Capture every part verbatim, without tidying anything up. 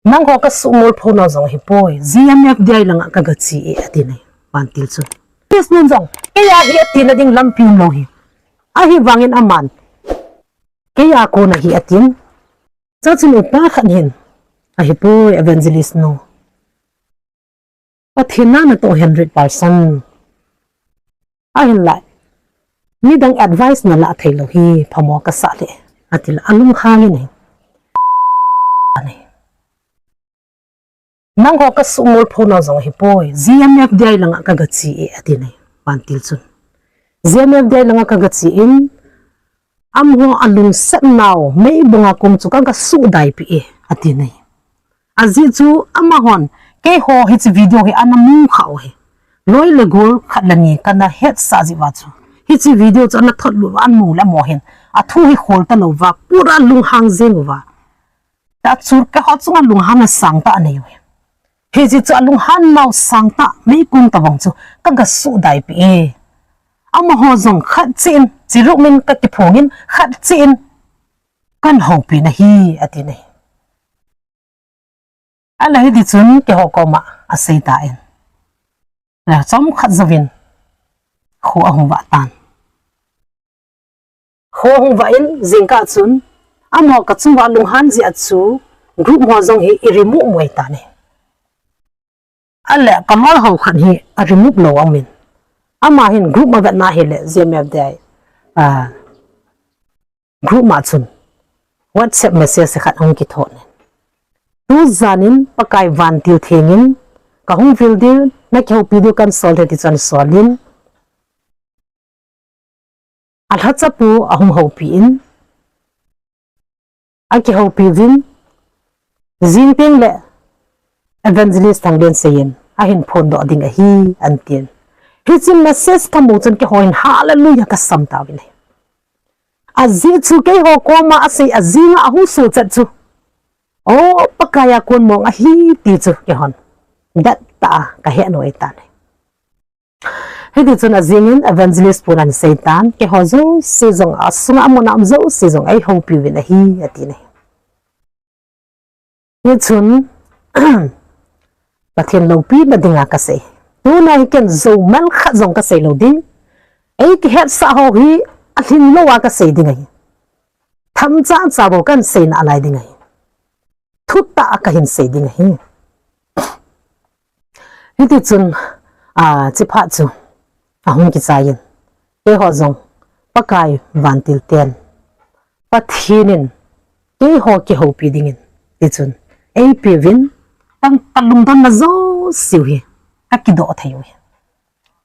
Nangho kasuhmol pho nau jong ahipoi, G M F D I langa kaga che e, ati nai. Vantil chun. Yes, nun jong, kei a hi ati nading lampi umlou hi. Ahivangin aman, kei a kona hi atin. Chuin upa khat hin, ahipoi, evangelist nu, Pathen na natoh hundred percent. Ahinlah, midang advice nalah theilou hi phamo kasah le, atile alunghang in ahi. Ani. Nangho kasuhmol pho nau jong ahipoi, G M F D I langa kaga che e, ati nai. Vantil chun. G M F D I langa kaga che in, amaho alungset nau meibunga kom chu kaga suhdai pi e, ati nai. Ajeh chu amahon, keiho hiche video hi ana mu kha u hi. Loi le gol khat le ni kana hetsah jeh uva chu. Hiche video chu ana thot lut uva amu le amaho hin, athu hi khol talou uva, pura lunghang jeng uva. Tua chu keiho chunga lunghanna sangtah anei u hi. Hijeh chu alunghan nau sangtah, meikong tabang chu kaga suhdai pi e. Amaho jong khat cheh in, chirumin kakiphongin, khat cheh in kana houpi nahi, ati nai. Ahile hiti chun keiho koma asei tan. Ahile chomkhat jouvin kho ahung vah tan. Kho ahung vah in jingkah chun, amaho kachunga lunghan jeh a chu group ho jong hi i remove mu ahitan ahi. Ahile kaloi ho khat hi a remove lou aum in. Ama hin group ma vetna hile G M F D I, ah, group ma chun WhatsApp message khat ahung kithot in. Tujan in Pakai vantil theng in, kahung vil diu, nakihoupi diu kahin sol e ti chun asol in. Alhacha pu ahung houpi in, akihoupi uvin, jing teng le Evangelist Thanglen Seiyin ahin phondoh ding ahi, atin. Hiche message kamu chun keiho hin hallelujah kasam tauvin ahi. Ajeh chu keiho koma asei a jinga ahung suhchet chu, o, Pakai a kon mong ahi ti chu keihon dettah a kahe noi tan ahi. Hiti chun ajing in evangelist pun ahin seitan, keiho jouse jong, asunga amuna um jouse jong eihoupi uvin ahi, ati nai. Hichun, Pathen loupina dinga kasei. Tuna hi ken jou man khat jong kasei lou ding. Eikihetsah ho hi alhinglou a kasei ding ahi. Themcha cha bou kahin sei nalai ding ahi. Thutah a kahin sei ding ahi. Hiti chun, a, chiphat chu ahung kichai in, keiho jong Pakai vantil ten, Pathen in keiho kihoupi dingin, ti chun, eipeuvin, ka, kalungdonna jouse u hi kakidoh thei u hi.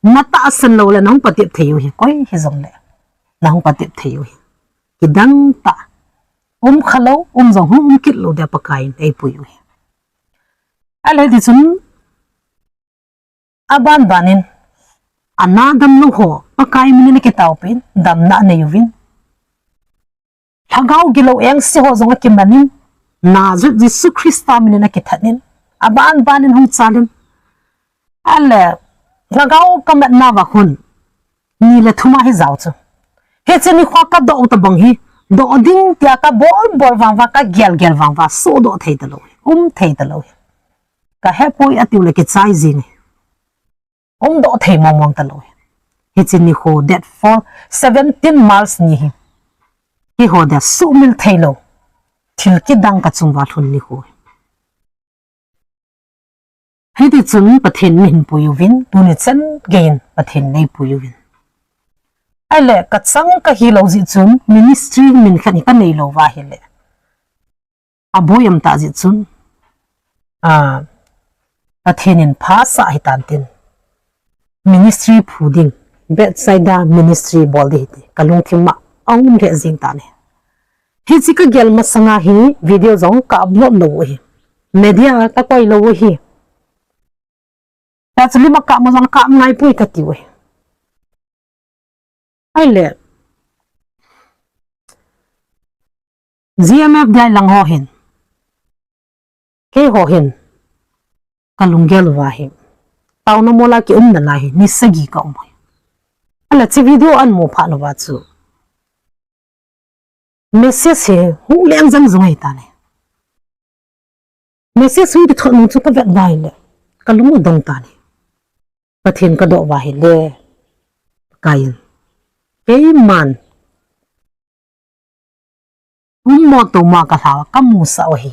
Natahsan lou le nahung patep thei u hi, koi hijongle nahung patep thei u hi. Kidang tah, um khalou, um jong hung um kit lou dia Pakai in eipui u hi. Ahile hiti chun, aban ban in, ana damlou ho Pakai min in akitaopeh in, damna anei uvin. Lhagao gilou engse ho jong akiman in, Nazareth Jesu Christa min in akithat in, aban ban in hung chal in. Ahile, lhagao kamatna uva khun, ni le thum ahi jao chu. Hiche nikho kadoh u tobang hi, doh ding tia kabol bol vang uva, kagel gel vang uva, sohdoh thei talou hi, um thei talou hi. Kahepoi atiu le kichai jing e. Umdoh thei mong mong talou hi. Hiche nikho date four, seventeen March ni hi, keiho dia suhmil theilou thil kidang kachung uva lhun nikho hi. Hiti chun Pathen in eihin pui uvin, tuni chan geiyin Pathen in eipui uvin. Ahile, kachang kahilou jeh chun ministry min khat hi kanei lou uva ahile, aboi um tah jeh chun, a, Pathen in phasah hitan tin, ministry phu ding, Bethsaida ministry bol ding ahi ti kalungthim a aum lheh jeng tan ahi. Hiche kagel masanga hi video jong ka upload lou u ahi. Media a kakoi lou u ahi. Tua chu lim a kap mo jong kap ngai poi kati u ahi. Ahile, G M F D I lang ho hin, keiho hin, kalunggel uva hi, taona mol a kium nalai hi, ni sagi kaum u ahi. Ahile hiche video ahin mu phat uva chu, message hi hung leng jeng jong ahitan ahi. Message hung kithot nung chu ka vet uva ahile, ka lung adong tan ahi. Pathen ka doh uva ahile, Pakai in, keiman ummo tomo ka lha uva ka musah u ahi.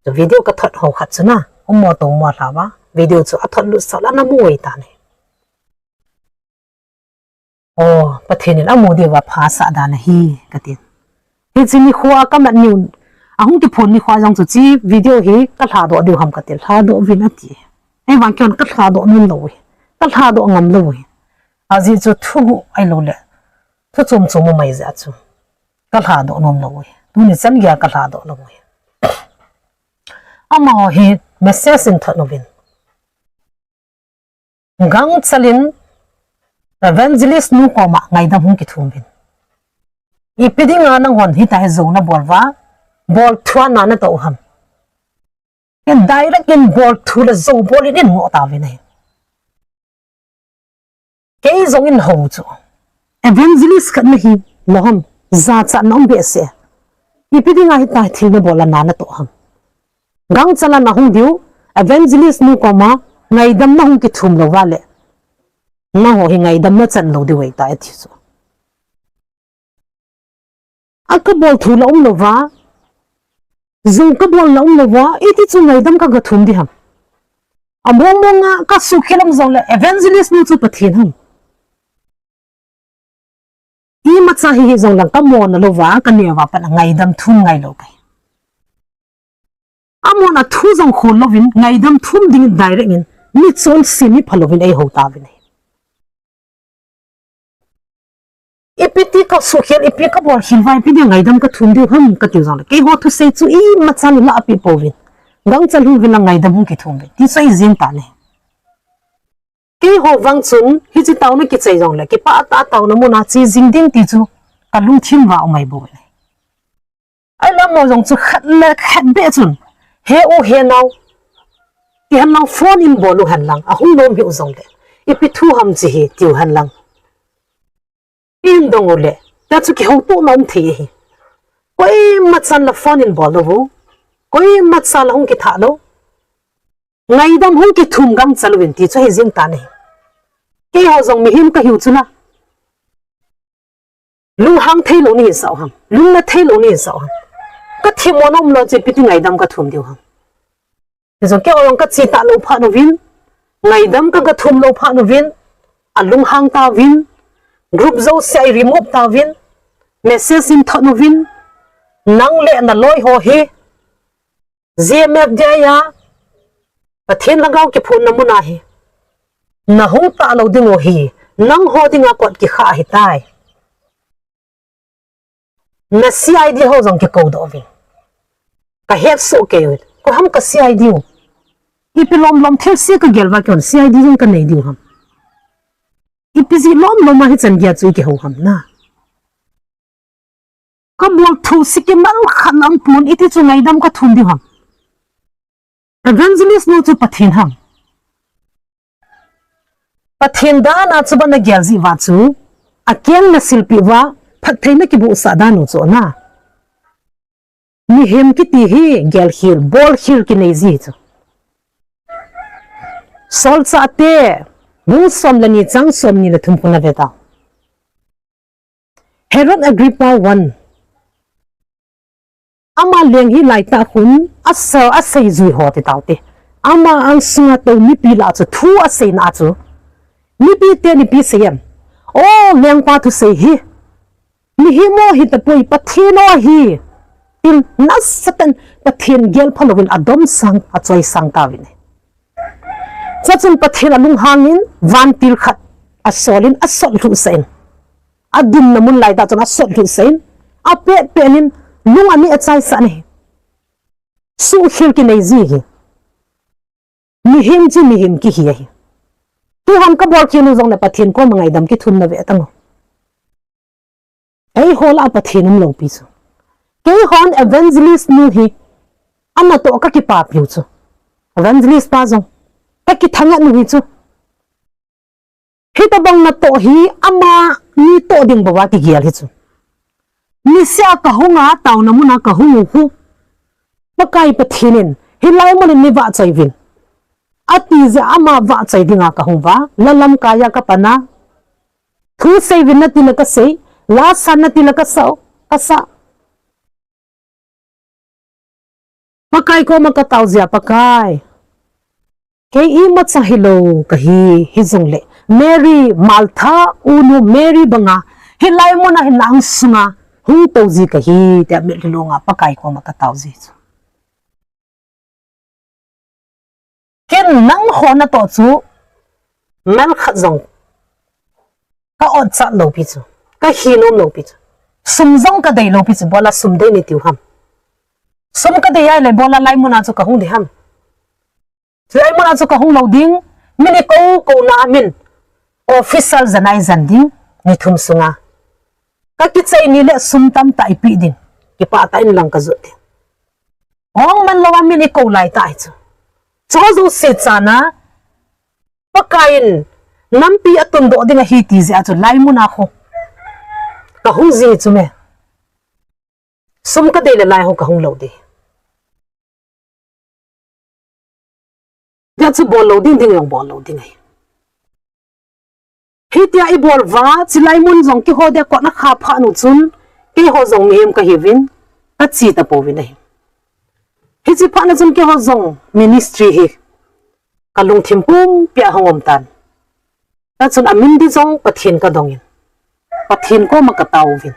Chu video ka thot ho khat chu na, ummo tomo lha uva video chu athot lut sah uva ana mu u ahi tan ahi. O, Pathen in amu diu va phasah dan ahi, ka tin. Hiche nikho a ka mat niu, ahung kiphon nikho jong chu hiche video hi ka lhadoh diu ham ka tin, lhadoh uvin ati. Ahivang keihon ka lhadoh nom lou u ahi, ka lhadoh ngam lou u ahi. Ajeh chu thuguh ahilou le thu chom chom umai jeh a chu ka lhadoh nom lou u ahi. Tuni chan geiya ka lhadoh lou u ahi. Amaho hi message in thot uvin. Gangchal in Evangelist nu koma ngaidam hung kithum uvin. Ipi dinga nanghon hitia hi jou nabol uva, bolthu a na natoh u ham? Direct in bolthu le jou bol in in ngoh tauvin ahi. Kei jong in hou chu. Evangelist khat nahi lou ham, jachat na um behseh. Ipi dinga hitia hi thil nabol a na natoh ham? Gangchal a nahung diu, Evangelist nu koma ngaidam nahung kithum lou uva le, nangho hi ngaidam nachan lou diu ahitai ati chu. A ka bolthu la um lou uva, jou ka bol la um lou uva, iti chu ngaidam ka gathum ding ham? Among mong a ka suhkhel um jongle Evangelist nu chu Pathen ham? Imacha hi hih jongleng ka mona lou uva, ka neo uva pat a ngaidam thum ngai lou kahi. Amona thu jong khol louvin, ngaidam thum dingin direct in, michonse mipha louvin eihou tauvin ahi. Ipi ti ka suhkhel, ipi ka bolkhel uva, ipi dia ngaidam ka thum diu ham, ka tiu jongle, keiho thusei chu imacha lah peh pouvin. Gangchal hung uvin lang ngaidam hung kithum uvin, ti chu ahi jeng tan ahi. Keiho vang chun, hiche taona kichai jongle, kipah tah a taona muna che jing ding ti chu, ka lungthim uva um ahi bou ahi. Ahile amaho jong chu khat le khat beh chun, he u he nao, ti hen lang phone in bol u hen lang, ahung nom hih u jongle, ipi thu ham hiche hi, tiu hen lang. Eidong u le, tia chu kihoutohna um thei ahi. Koimachan la phone in bol lou u, koimacha la hung kithah lou. Ngaidam hung kithum gangchal uvin ti chu ahi jeng tan ahi. Keiho jong mihem kahiu chu na. Lunghang theilou nahi sah u ham. Lungna theilou nahi sah u ham. Ka themmona umlou chu ipi ti ngaidam ka thum diu ham. Hijong keiho jong ka che talou phat uvin, ngaidam ka gathum lou phat uvin, alunghang tauvin, group jouse a i remove tauvin, message in thot uvin, nang le naloi ho hi, J M F D I a, Pathen lhagao kiphonna muna hi, nahung talou diu ahi, nangho dinga kot kikhah ahitai. Na C I D ho jong kikou doh uvin. Ka hetsoh kei uvin. Koi ham ka C I D u? Ipi lom lom thilse ka gel uva keihon C I D jong ka nei diu ham? Ipi jeh lom lom a hichan geiya chu i kihou ham na? Ka bolthu se kimal khat lang pon iti chu ngaidam ka thum diu ham? Evangelist nu chu Pathen ham? Pathen dan a chu ban na gel jeh uva chu, akeng na silpeh uva, phattheina kibohsah dan u chu na. Mihem kiti hi gelkhel, bolkhel kinei ji chu. Solchahte, bung som le ni chang som ni le thum khu na ve tau. Herod Agrippa one. Ama leng hi laitah khun asa, aseijui ho ti taute. Ama angsunga tou mipi lah a chu thu aseina a chu, mipi ten ipi sei em? O lengpa thusei hi, mihem o hitapoi, Pathen o ahi. Tin nasatah in Pathen gel phalouvin adomsang, achoisang tauvin. Chuchun Pathen alunghangin vantil khat asolin asot lhuhsah in. Adinna mun laitah chun asot lhuhsah in, apet pet in lung aneh achaisah in ahi. Suhkhel kinei ji ahi. Mihem chu mihem kihi ahi. Tuhin ka bolkhel u jongle Pathen koma ngaidam kithum na ve tang u. Eiho lah a Pathen umlou pi chu. Keihon evangelist nu hi, anatoh ka kipapiu chu. Evangelist pa jong ka kithangat u hi chu. Hitobang natoh hi amani toh ding bou a kigel hi chu. Niseh a kahunga, taona muna kahung u khu, Pakai Pathen in Hilai mun in nei vahchoi uvin. Ati jeh a ama vahchoi dinga kahung uva, la lamkai a kapan a. Thu sei uvin nati le kasei, la san nati le kasa, kasa. Pakai koma katao jia, Pakai. Kei imacha hilou kahi, hijongle Mary, Martha unu Mary banga, hilai mun a hinna hung sunga hung tou ji kahi, tia mitlhi longa Pakai koma katao ji chu. Ken nangho natoh chu, mel khat jong ka otchat lou pi chu, ka hinom lou pi chu. Sum jong kadei lou pi chu, ibola sum dei nei tiu ham. Sum kadei ahile ibola hilai mun a chu kahung ding ham. Hilai mun a chu kahung lou ding, min eikou kou na min, official jan a ijan ding, ni thum sunga. Ka kichai ni le sum tamtah eipeh ding, kipah tah in lang kajot ding. Ong man lou a min eikou lai tah hi chu. Chu jouse chan a, Pakai in nampi atundoh ding ahi ti jeh a chu hilai mun a khu kahung ji chu me. Sum kadei le lai ho kahung lou ding. Tia chu bol lou ding ding jong bol lou ding ahi. Hitia ibol uva, chulai mun jong keiho dia kot na kha phat nu chun, keiho jong mihem kahiuvin, kache tapouvin ahi. Hiche phat na chun keiho jong ministry hi kalungthim pumpi a hung um tan. Tua chun amin ding jong Pathen kadongin, Pathen koma kataovin,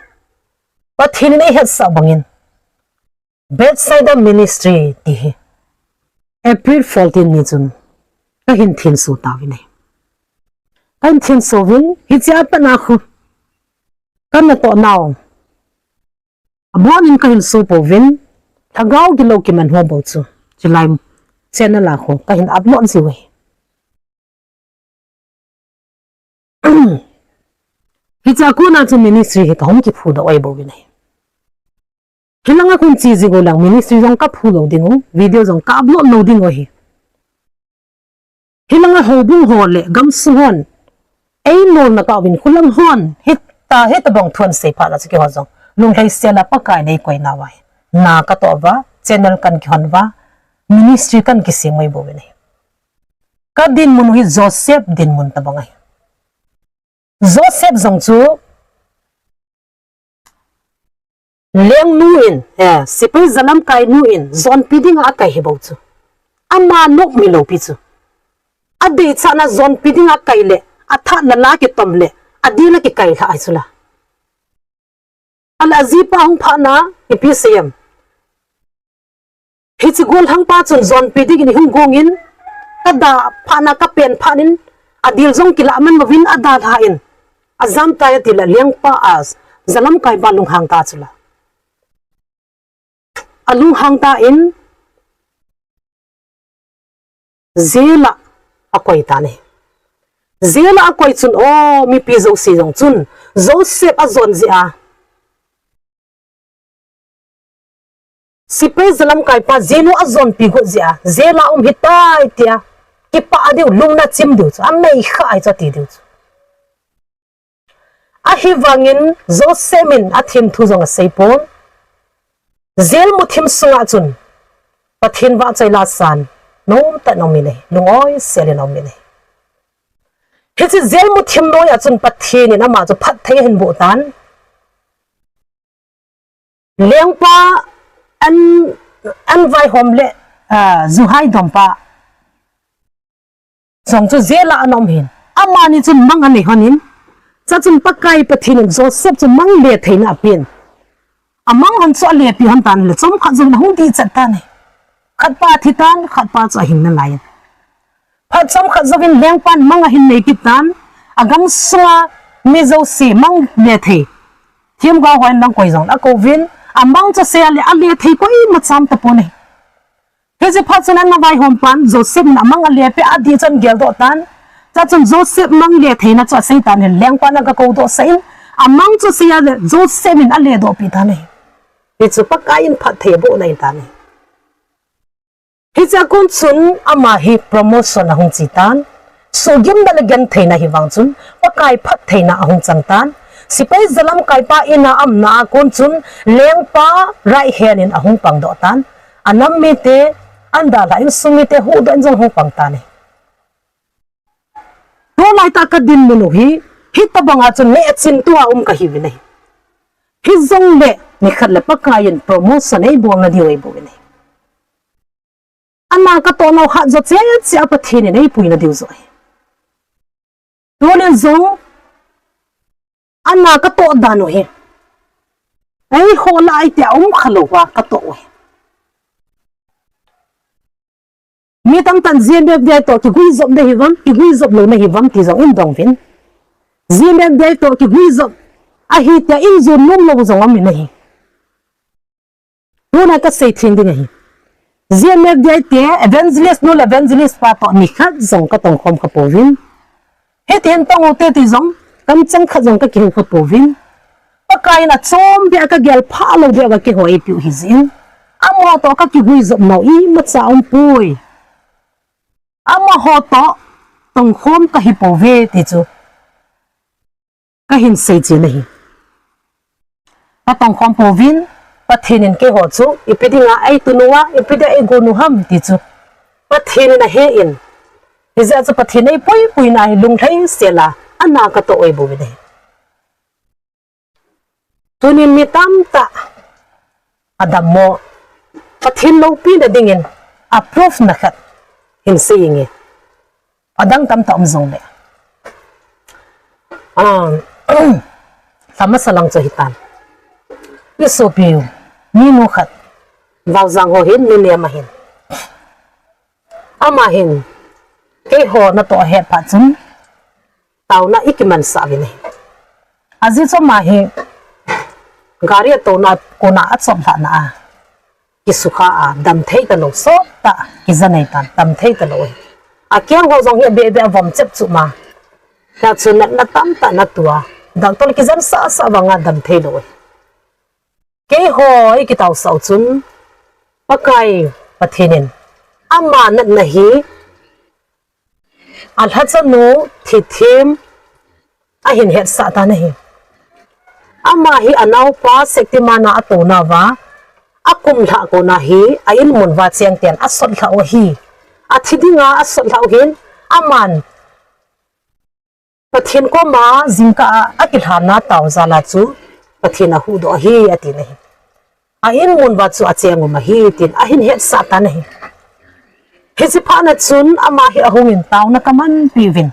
Pathen in eihetsah bangin, Bethsaida Ministry ti hi April fourteen ni chun kahin thenso tauvin ahi. Kahin thenso uvin, hiche a pat na khu kanatoh nau abonin kahin sopouvin, lhagao gilou kiman ho bou chu chulai channel a khu kahin upload jiu ahi. Hiche a kona chu ministry hi kahung kiphudoh ahi bouvin ahi. Hilanga khun che jing u lang ministry jong kaphu lou ding u, video jong ka upload lou ding u ahi. Hilanga houbung ho le gamsung hon einolna kauvin, khulang hon hita, hitabang thu asei phat na chu keiho jong lunglhaisel a Pakai in eikoi nauva hi na katoh uva, channel kan kihon uva, ministry kan kisem u ahi bouvin ahi. Kadinmun u hi Joseph dinmun tabang ahi. Joseph jong chu lengnu in, eh, sepai jalamkai nu in jonpi dinga akai hi bou chu, ama nokmi loupi chu, adeichatna jonpi dinga akai le, athatna la kitom le, adin a kikailhah ahi chu la. Ahile ajipa hung phatna ipi seiyem? Hiche gollhangpa chun jonpi dingin eihung gongin, kada phatna kapen phatnin, adil jong kilah man louvin adalhan, ajamtai atile lengpa a jalamkaipa lunghang ta chula. Alunghang tan, jail a akoi tan ahi. Jail a akoi chun, o, mipi jouse jong chun Joseph ajon jeh a, sepai jalamkaipa jinu ajonpi got jeh a, jail a um hitai tia kipah diu, lungna chim diu chu, amei kha ahi chu ati diu chu. Ahivangin Joseph in athem thu jong aseipon. Jail muthim sunga chun Pathen vahchoi la san nomtah in aumin ahi, lungoisel in aumin ahi. Hiche jail muthim noiya chun Pathen in ama chu phatthei ahin boh tan. Lengpa an, an vaihom le, ah, juhai dompa jong chu jail a ana um hin, amani chun mang anei lhonin, chuchun Pakai Pathen in Joseph chu mang le theina apen. Amang lhon chu alepeh lhon tan le chomkhat jouvin ahung dichat tan ahi. Khatpa athi tan, khatpa chu ahin nalaiyin. Phat chomkhat jouvin lengpan mang ahin nei kit tan, agamsunga mi jouse mang le thei, themgao hon lang koi jong akouvin, amang chu asei a le ale thei koima cham tapon ahi. Hiche phat chun ana vaihompan Joseph in amang alepeh a, adih chun geldoh tan. Chuchun Joseph mang le theina chu asei tan ahin, lengpan aga koudoh sah in, amang chu asei a le Joseph in aledohpeh tan ahi. Hichu Pakai in phatthei abohna ahitan ahi. Hichea kon chun ama hi promotion ahung che tan. Suhgimna le gentheina hi vang chun Pakai phattheina ahung chang tan. Sepai jalamkaipa in a aumna a kon chun lengpa right hand in ahung pangdoh tan. Anam mite, Ahin dalha in, insung mite huhdoh in jong hung pang tan ahi. Tulai tah kadinmun u hi, hitobang a chun neh chin tua um kahiuvin ahi. Hijongle nikhat le Pakai in promotion eibolna diu eibouvin ahi. Ana katoh nau hat jo cheh cheh a Pathen in eipui nadiu jo ahi. Tunin jong ana katoh dan u hi, eiho lah a iti a um khalou a katoh u ahi. Mi tamtah in G M F D I toh kiguijop nahiuvem, kiguijop lou nahiuvem ti jong in dong uvin. G M F D I toh kiguijop ahi tia in jun nom lou jong um in ahi. Tuna kasei theng ding ahi. G M F D I te evangelist nu le evangelist pa toh nikhat jong katongkhom kha pouvin. Hiti hin tong u te ti jong, kamcheng khat jong kakihou kha pouvin. Pakai in achom beh a kagel pha lou beh a kakihou eipiu hijeh in, amaho toh kakiguijop nau imacha umpoi. Amaho toh tongkhom kahi pouve ti chu kahin sei chen ahi. Katongkhom pouvin, Pathen in keiho chu ipi dinga eitun uva, ipi dinga eigon u ham ti chu Pathen in ahe in, hijeh a chu Pathen eipuipuina hi lunglhaisel a ana katoh u eibouvin ahi. Tunin mi tamtah adammo, Pathen loupina dingin a proof na khat hin sei inge. Adang tamtah um jongle, ah, lha masa lang chu hitan. I sopiu minu khat, Vaojang ho hin, nunem ahin. Ama hin keiho natoh ahet phat chun taona ikimansah uvin ahi. Ajeh chu ama hi gari atouna kona achoplhahna a kisukha a, damthei talou, sottah kijanei tan, damthei talou ahi. Akeng ho jong hi abeh beh a vom chep chu ma. Hia chu natna tamtah ana tua, doctor kijansah sah vanga damthei lou ahi. Keiho ikitaosah u chun Pakai Pathen in ama natna hi alhachanu Thithem ahin hetsah tan ahi. Ama hi anaopa Shaktiman a atouna uva akum lhah kona hi a inmun uva cheng ten asotlhah u ahi. Athi dinga asotlhah u hin aman Pathen koma jingkah a akilhanna tao jal a chu Pathen ahuhdoh ahi atin ahi. A inmun uva chu acheng um ahi tin ahin hetsah tan ahi. Hiche phat na chun ama hi ahungin taona kamanpi uvin.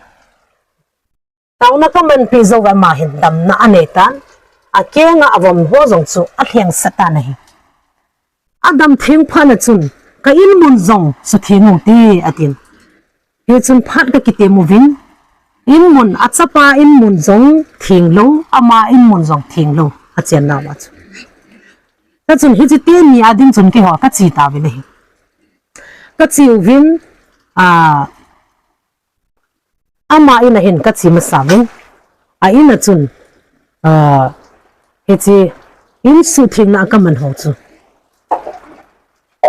Taona kamanpi jou uva ama hin damna anei tan. Akenga avom ho jong chu alhengsah tan ahi. Adam theng phat na chun ka inmun jong sutheng u hite atin. Hichun phat kakitem uvin, inmun, achapa inmun jong thenglou, ama inmun jong thenglou, achennau a chu. Hichun hiche teni a ding chun keiho kache tauvin ahi. Kache uvin, a, ama in a hin kache masa uvin, a in a chun, a, hiche in suhthengna a kaman ho chu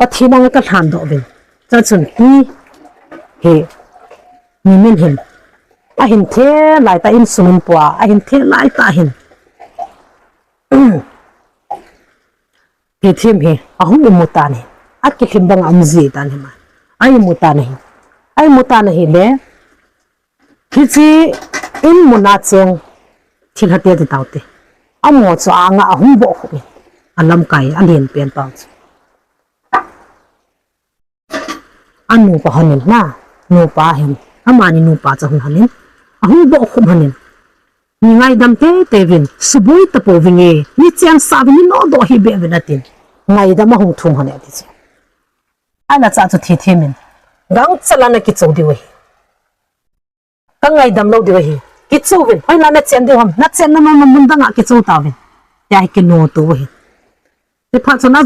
Pathen anga kalhandoh uvin. Chachun pi hi, mi min hin, ahin the laitah in sum in pua, ahin the laitah hin Thithem hi ahung imu tan ahi. Akilhim banga um ji tan ahi ma. Aimu tan ahi. Aimu tan ahile, hiche inmun a cheng thilha te ti taute, amaho chu anga ahung bohkhup in, alamkai alen pen pau chu anupa hon in na, nupa hin, amani nupa chu ahung hon in, ahung bohkhup hon in, mi ngaidam teitei uvin, suboi tapouvinge, mi chensah uvin, mi nodoh hih beh uvin atin, ngaidam ahung thum hon e ati chu. Ahile chua chu Thithem in, gangchal a nakichou diu ahi. Kangaidam lou diu ahi. Kichouvin, hoilai nachen diu ham, nachenna mun danga kichou tauvin, tia hi kinoto u ahi. Hiphat chun a,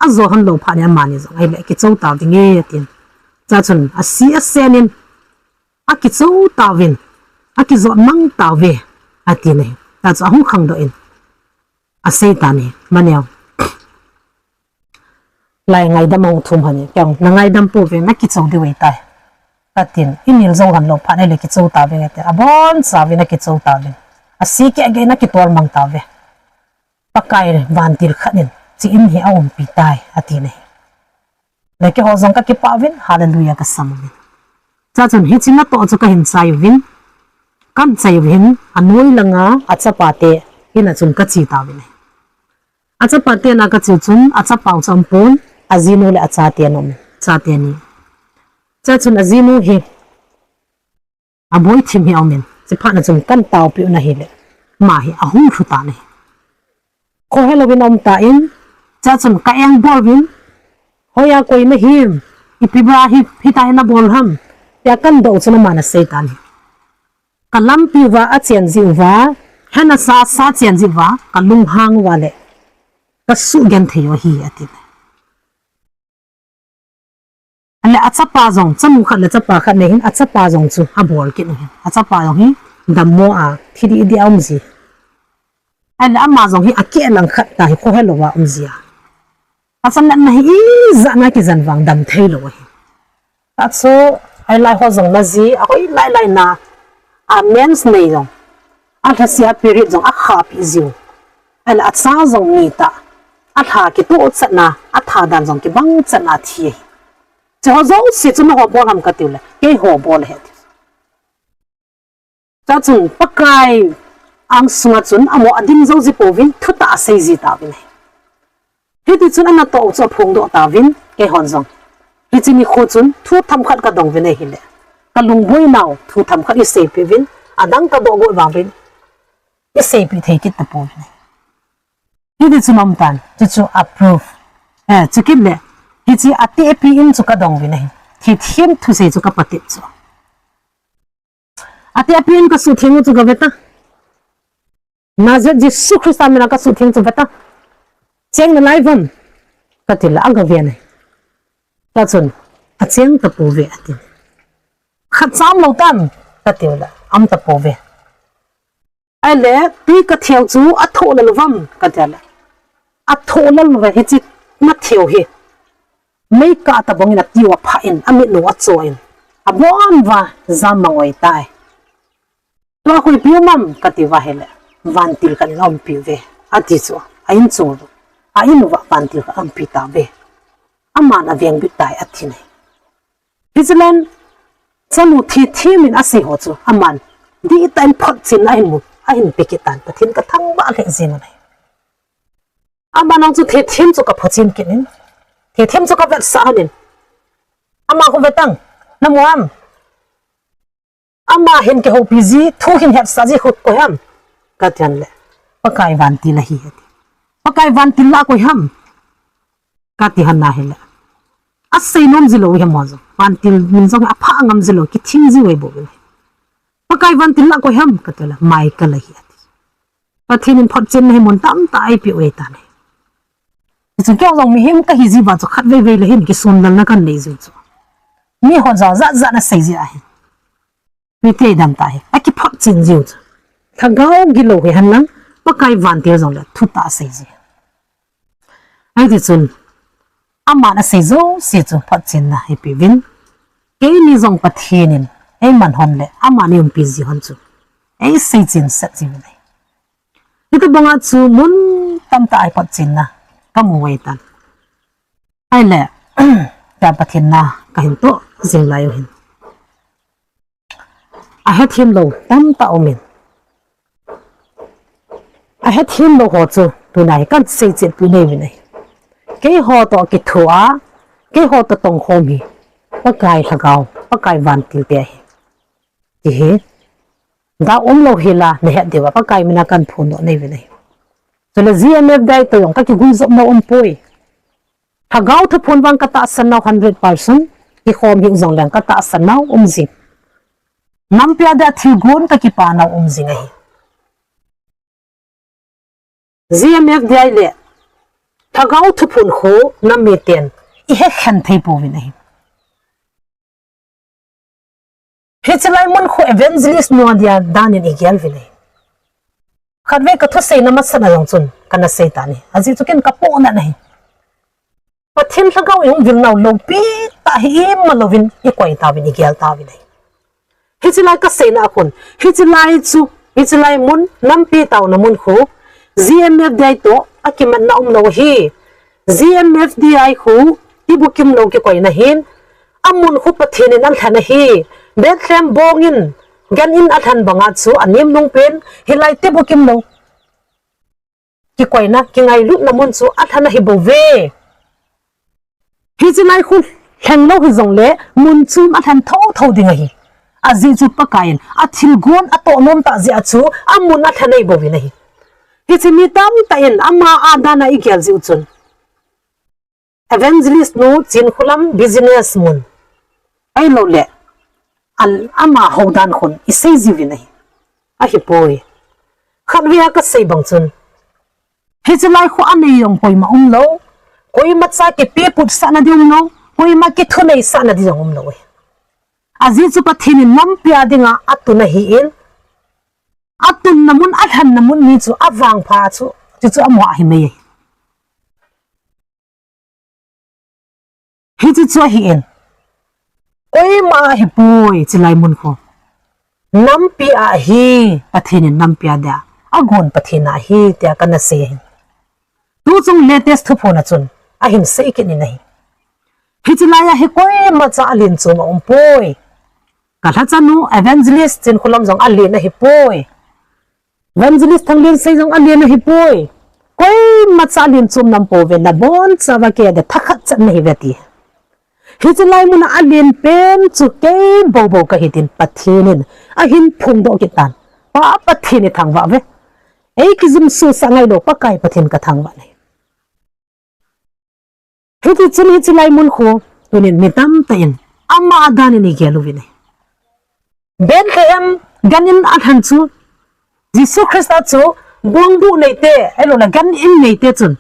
ajo hon lou phat in amani jong ahile kichou tauvinge atin. Chachun ase asen in, akichou tauvin, akijot mang tauve atin ahi. Chachun ahung khangdoh in, asei tan ahi, maneo, lai ngaidam ahung thum hon in, kei jong nangaidam pouve, nakichou diu ahitai, katin, imil jou hon lou phat in ahile kichou tauvinge atin, abonchauvin akichou tauvin, ase kehgeh in akitol mang tauve. Pakai vantil khat in hiche in hi aumpi tai atin ahi. Le keiho jong kakipah uvin, hallelujah kasam uvin. Chuchun hiche natoh chu kahin chai uvin, kahin chai uvin, anoi langa achapa te in a chun kache tauvin ahi. Achapa te in a kache chun, achapa u chu aumpon, ajinu le achate ana um, chate ni. Chuchun ajinu hi aboi thim hi aumin, chuphat na chun kahin taopeh u ahile, ama hi ahung lhu tan ahi. Khohelou vin aum tan, chuchun ka engbol uvin, hoiya koi nahim, ipi bol hi, hitia hi nabol ham, tia kahin doh u chun aman asei tan ahi. Kalampi uva achen jeh uva, hena sa, sa chen jeh uva, kalunghang uva le, kasugenthei u ahi, ati. Ahile achapa jong, chanu khat le chapa khat nei hin, achapa jong chu abol kit u hin. Achapa jong hi dammo a, thi didi a um ji. Ahile ama jong hi akeh langkhat tah hi khohelou a um ji a. Achan natna hi ijat na kijen vang damthei lou ahi. Achu, ahilai ho jong na ji, ahoi lai lai na, a mens nei jong, alhasia period jong akhapi jiu. Ahile acha jong nitah, alha kitoh chatna, atha dan jong kibang chatna thi ahi. Hicheho jouse chu nangho bol ham katiu le, keiho bol ahi ati. Chuchun Pakai angsunga chun amaho ading jou ji pouvin thutah asei ji tauvin ahi. Hitichun anatoh u chu aphongdoh tauvin, keihon jong. Hiche nikho chun thu themkhat kadong uvin ahile, kalungboinau thu themkhat eiseipeh uvin, adang kadoh got vang uvin, eiseipeh thei kit tapouvin ahi. Hitichun aum tan, chuchu a proof. Eh, chukit le, hiche atehpi in chu kadong uvin ahi. Thethem thusei chu kapatep chu. Atehpi in kasuhtheng u chu gave ta. Nazareth Jesu Christa mina kasuhtheng chu ve ta. Cheng nalai uvem? Kati le, agave nai. Chuchun, acheng tapouve ati. Khatcha umlou tam? Katiu le, aum tapouve. Ahile, twi katheu chu athoh lel uvem? Katia le, athoh lel uve, hiche natheu hi. Meikah tabang in ati uva aphah in, amit u acho in, abon uva jam mangoi tai. Tua khu ipi um am? Kati uva ahile, vantil khat in aumpi uve, ati chu, a in chung uva, a in uva vantil khat aumpi tauve. Aman avengbit tai, ati nai. Hiche lai, chanu thethem in asei ho chu, aman dihtah in photchenna ahin mu, ahin pe kit tan, Pathen kathangvah lheh jeng u ahi. Aman jong chu thethem chu kaphotchen kit in, thethem chu kavetsah hon in, ama khu ve tang, namu am? Ama hin kihoupi ji, thu hin hetsah ji khu koi ham? Kati hon le, Pakai vantil ahi ati. Pakai vantil la koi ham? Kati hon ahile, asei nom ji lou ahi mo jong, vantil min jong aphah ngam ji lou, kithing ji uve bou. Pakai vantil la koi ham? Kati le, Michael ahi ati. Pathen in photchenna hi mun tamtah eipeh u ahitai. Hichun keiho jong mihem kahi ji uva chu khatvei vei le hin kisonlelna kanei jiu chu. Mihon jong jat jat ana sei ji ahi. Mite damtah hi akiphotchen jiu chu. Lhagao gilou hi henlang, Pakai vantil jong le thutah asei ji. Hitichun, aman asei jouse chu photchenna eipeuvin. Keini jong Pathen in eiman hon le, aman eiumpi ji hon chu eisei chenset jiuvin ahi. Hitobanga chu mun tamtah a photchenna kamu u ahitan. Ahile, tua Pathen na kahin toh jing lai u hin, ahethem lou tamtah aumin. Ahethem lou ho chu tuna hi kahin seichetpeh nauvin ahi. Keiho toh kithoa, keiho toh tongkhom hi Pakai Lhagao, Pakai vantil te ahi, ti hi. Dou umlou hila nahet diuva Pakai mina kahin phondoh nauvin ahi. Chule G M F D I toh jong kakiguijopnau umpoi. Lhagao thuphon vang katahsan nau hundred percent, kikhom hih jongleng katahsan nau um jing. Nampi a dia thilgon kakipah nau um jing ahi. G M F D I le Lhagao thuphon khu nam miten ihekhen thei pouvin ahi. Hiche lai mun khu evangelist nu a dia danin igel uvin ahi. Khatvei kathuseina masat a jong chun kana sei tan ahi. Ajeh chu ken kapohnat ahi. Pathen Lhagao ihung vil nau loupi tah hi ima louvin ikoi tauvin igel tauvin ahi. Hiche lai kaseina a khun, hiche lai chu, hiche lai mun, nampi taona mun khu, G M F D I toh akimatna umlou ahi. G M F D I khu Tibukim lou kikoina hin, amun khu Pathen in alhen ahi, Bethlehem bong in, gan in alhen banga chu anem nung pen, hilai tibukim lou kikoina, kingailutna mun chu alhen ahi bou ve. Hiche lai khu lheng lou hijongle, mun chu alhen thotho ding ahi. Ajeh chu Pakaiyin, athilgon atoh nom tah jeh a chu, amun alhen ahi bou ve ahi. Hiche mi tamtah in, ama a dan a igel jeh u chun. Evangelist nu Chinkholam business mun. Ahilouleh, al ama houdan khun isei jiuvin ahi. Ahipoi. Khatvei a kasei bang chun. Hiche lai khu anei jong koima umlou. Koima cha kipeputsahna ding umlou. Koima kithuneisahna ding jong umlou e. Ajeh chu Pathen in nampi a dinga atun ahin. Atunna mun, alhenna mun mi chu avangpha chu. Chuchu amaho ahi mai e. Hiche chu ahin. Koima ahipoi, chulai mun khu. Nampi a ahi, Pathen in nampi a dia. Agon Pathen a ahi, tia kana sei ahi. Tuchung latest thuphon a chun, ahin sei kit in ahi. Hiche lai a hi koima cha alen chom aumpoi. Ka lhachanu Evangelist Chinkholam jong alen ahipoi. Evangelist Thanglinsei jong alen ahipoi. Koima cha alen chom aumpoi ve, nabonchauva kei a dia thakhat chet nahi uve ati. Hiche lai mun a alen pen chu kei bou bou kahi tin Pathen in ahin phongdoh kit tan. Pa Pathen ithangvah uve. Ei kijumso sah ngailou Pakai Pathen kathangvah e. Hiti chun hiche lai mun khu, tunin mi tamtah in, ama a dan in igel uvin ahi. Bethlehem gan in alhen chu, Jesu Christa chu, bongbuh neite, ahilouleh gan in neite chun,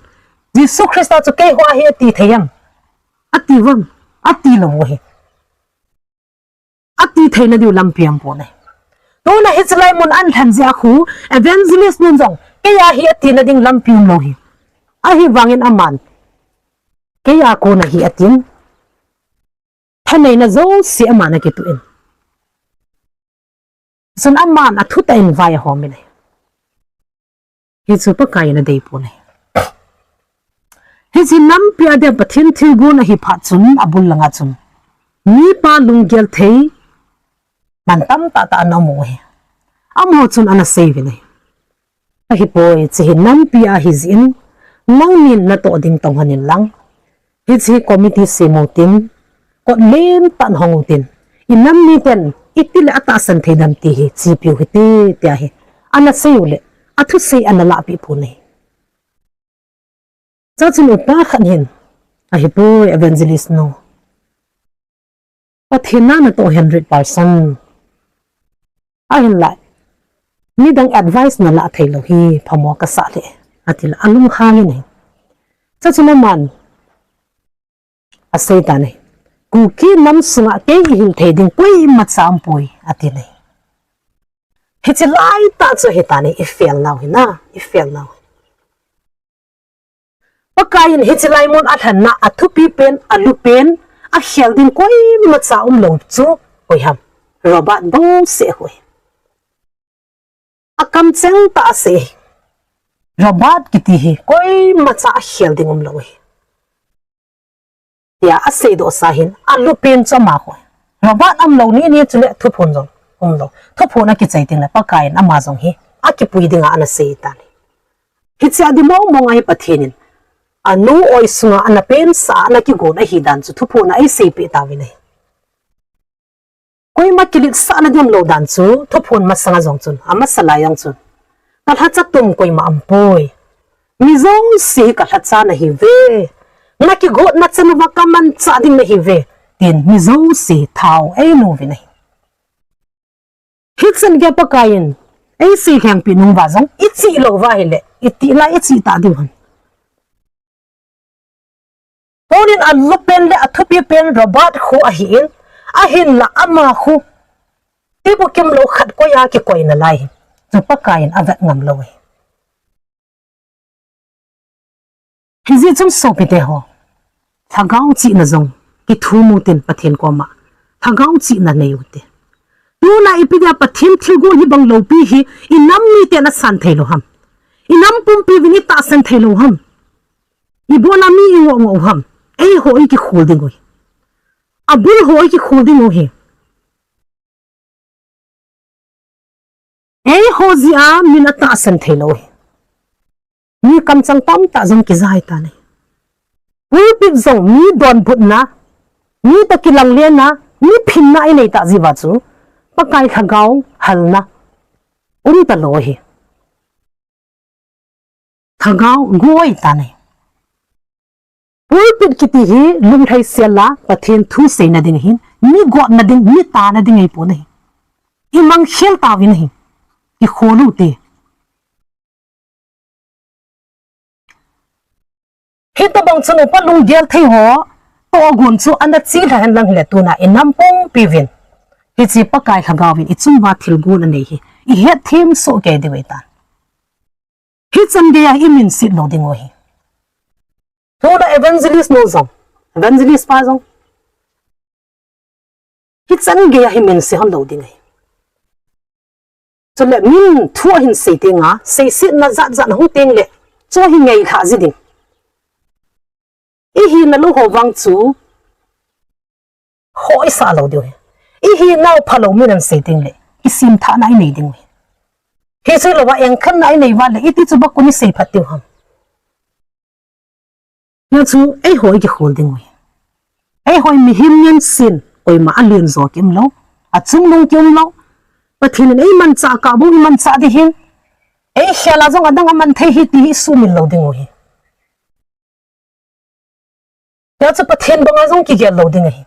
Jesu Christa chu keiho ahi ati thei em? Ati uvem? Ati lou u ahi. Ati theina diu lampi aumpoi. Tuna hiche lai mun alhen jeh a khu, evangelist nun jong, kei ahi atina ding lampi umlou ahi. Ahivangin aman, kei a kon ahi atin. Thaneina jouse aman akituh in. Chun aman athutah in vai ahom in ahi. Hichu Pakaiyin adeipoi. Hiche nampi a dia Pathen thilgon ahi phat chun abul langa chun. Mipa lunggel thei man tamtah tah ana um u ahi. Amaho chun ana sei uvin ahi. Ahipoi, hiche hi nampi a ahi jeh in, nangnin natoh ding tong lhon in lang. Hiche hi committee sem utin, kot lentah in hong utin, inam miten, itile atahsan thei dem ti hi, chepiu hite, tia hi. Ana sei uleh, athusei ana lahpeh pon ahi. Chuchun upa khat hin, ahipoi evangelist nu. Pathen na natoh hundred percent. Ahinlah, midang advice nalah theilou hi, phamo kasah leh, atile, alunghang in ahi. Chuchun aman, asei tan ahi. Kuki nam sunga kei ihil thei ding koimacha aumpoi, atin ahi. Hiche laitah chu ahi tan ahi, i fail nau hi na, i fail nau hi. Pakaiyin hiche lai mun alhenna, athupi pen, alu pen, akhel ding koimacha umlou chu, koi ham. Robert bouseh khu ahi. Akamcheng tah a asei. Robert kiti hi, koimacha akhel ding umlou ahi. Tia aseidoh sa hin, alu pen chu ama khu ahi. Robert umlou ni ni chuleh thuphon jong umlou. Thuphon akichai tengleh Pakaiyin ama jong hi, akipui dinga ana sei tan ahi. Hiche a di mong mong a hi Pathen in. Anu oi sunga ana pensah, ana kigon ahi dan chu thuphon a eiseipeh tauvin ahi. Koima kiletsahna ding umlou dan chu, thuphon masanga jong chun, amasa lai jong chun. Kalhacha tum koima aumpoi. Mi jouse hi kalhacha nahiuve. Nakigotna chan uva kamanchah ding nahiuve. Tin mi jouse thao einu uvin ahi. Hichan geiya Pakaiyin, eisei lhengpeh nung uva jong, ichih lou uva ahileh, itih lai ichih tah diu ham. Tunin alu pen le athupi pen Robert khu ahin, ahinlah ama khu, tibukim lou khat koiya kikoi nalai hi, chu Pakaiyin avet ngam lou ahi. Hijeh chun sopite ho, lhagao chihna jong, kithum utin Pathen koma, lhagao chihna nei ute. Tuna ipi dia Pathen thilgon hibang loupi hi, inam miten asan theilou ham. Inam pumpi uvin itahsan theilou ham. Ibola mi ingoh ngoh u ham. Eiho i kikhol ding u hi. Abul ho i kikhol ding u hi. Eiho jeh a min atahsan thei lou hi. Mi kamchang tamtah jong kija hi tan ahi. Pulpit jong mi donbutna, mi toh kilanglenna, mi phinna i nei tah jeh uva chu Pakai Lhagao halna um talou hi. Lhagao goi tan ahi. Pulpit kiti hi lunglhai sel a Pathen thu seina ding ahin, mi gotna ding, mi tana ding ahipon ahi. I mangkhel tauvin ahi. Kikhol u hite. Hitobang chun upa lunggel thei ho tohgon chu ana chelha hen lang hile tuna i nam pumpi uvin, hiche Pakai Lhagao vin i chung uva thilgon anei hi i hetthem soh kei diu ahitan. Hichan geiya i minset lou ding u hi. Tuna evangelist nu jong, evangelist pa jong, hichan geiya hi minse hon lou ding ahi. Chule min thu ahin sei tenga, seisetna jat jat ahung tengle, chu hi ngailhah ji ding. I hina lou ho vang chu, hoisah lou diu hi. I hinau phalou min ahin sei tengle, i simthahna i nei ding u hi. Hiche louva engkhenna i nei uva le, iti chu bakun i sei phat diu ham. Hijeh chun, eiho i kikhol ding u hi. Eiho i mihem ngen sin, koima alen jo kium lou, achungnung kium lou. Pathen in eimanchah kah bou imanchah ding ahin. Eikhel a jong adang aman thei ahi ti hi i sumil lou ding u hi. Hijeh chun Pathen banga jong kigel lou ding ahi.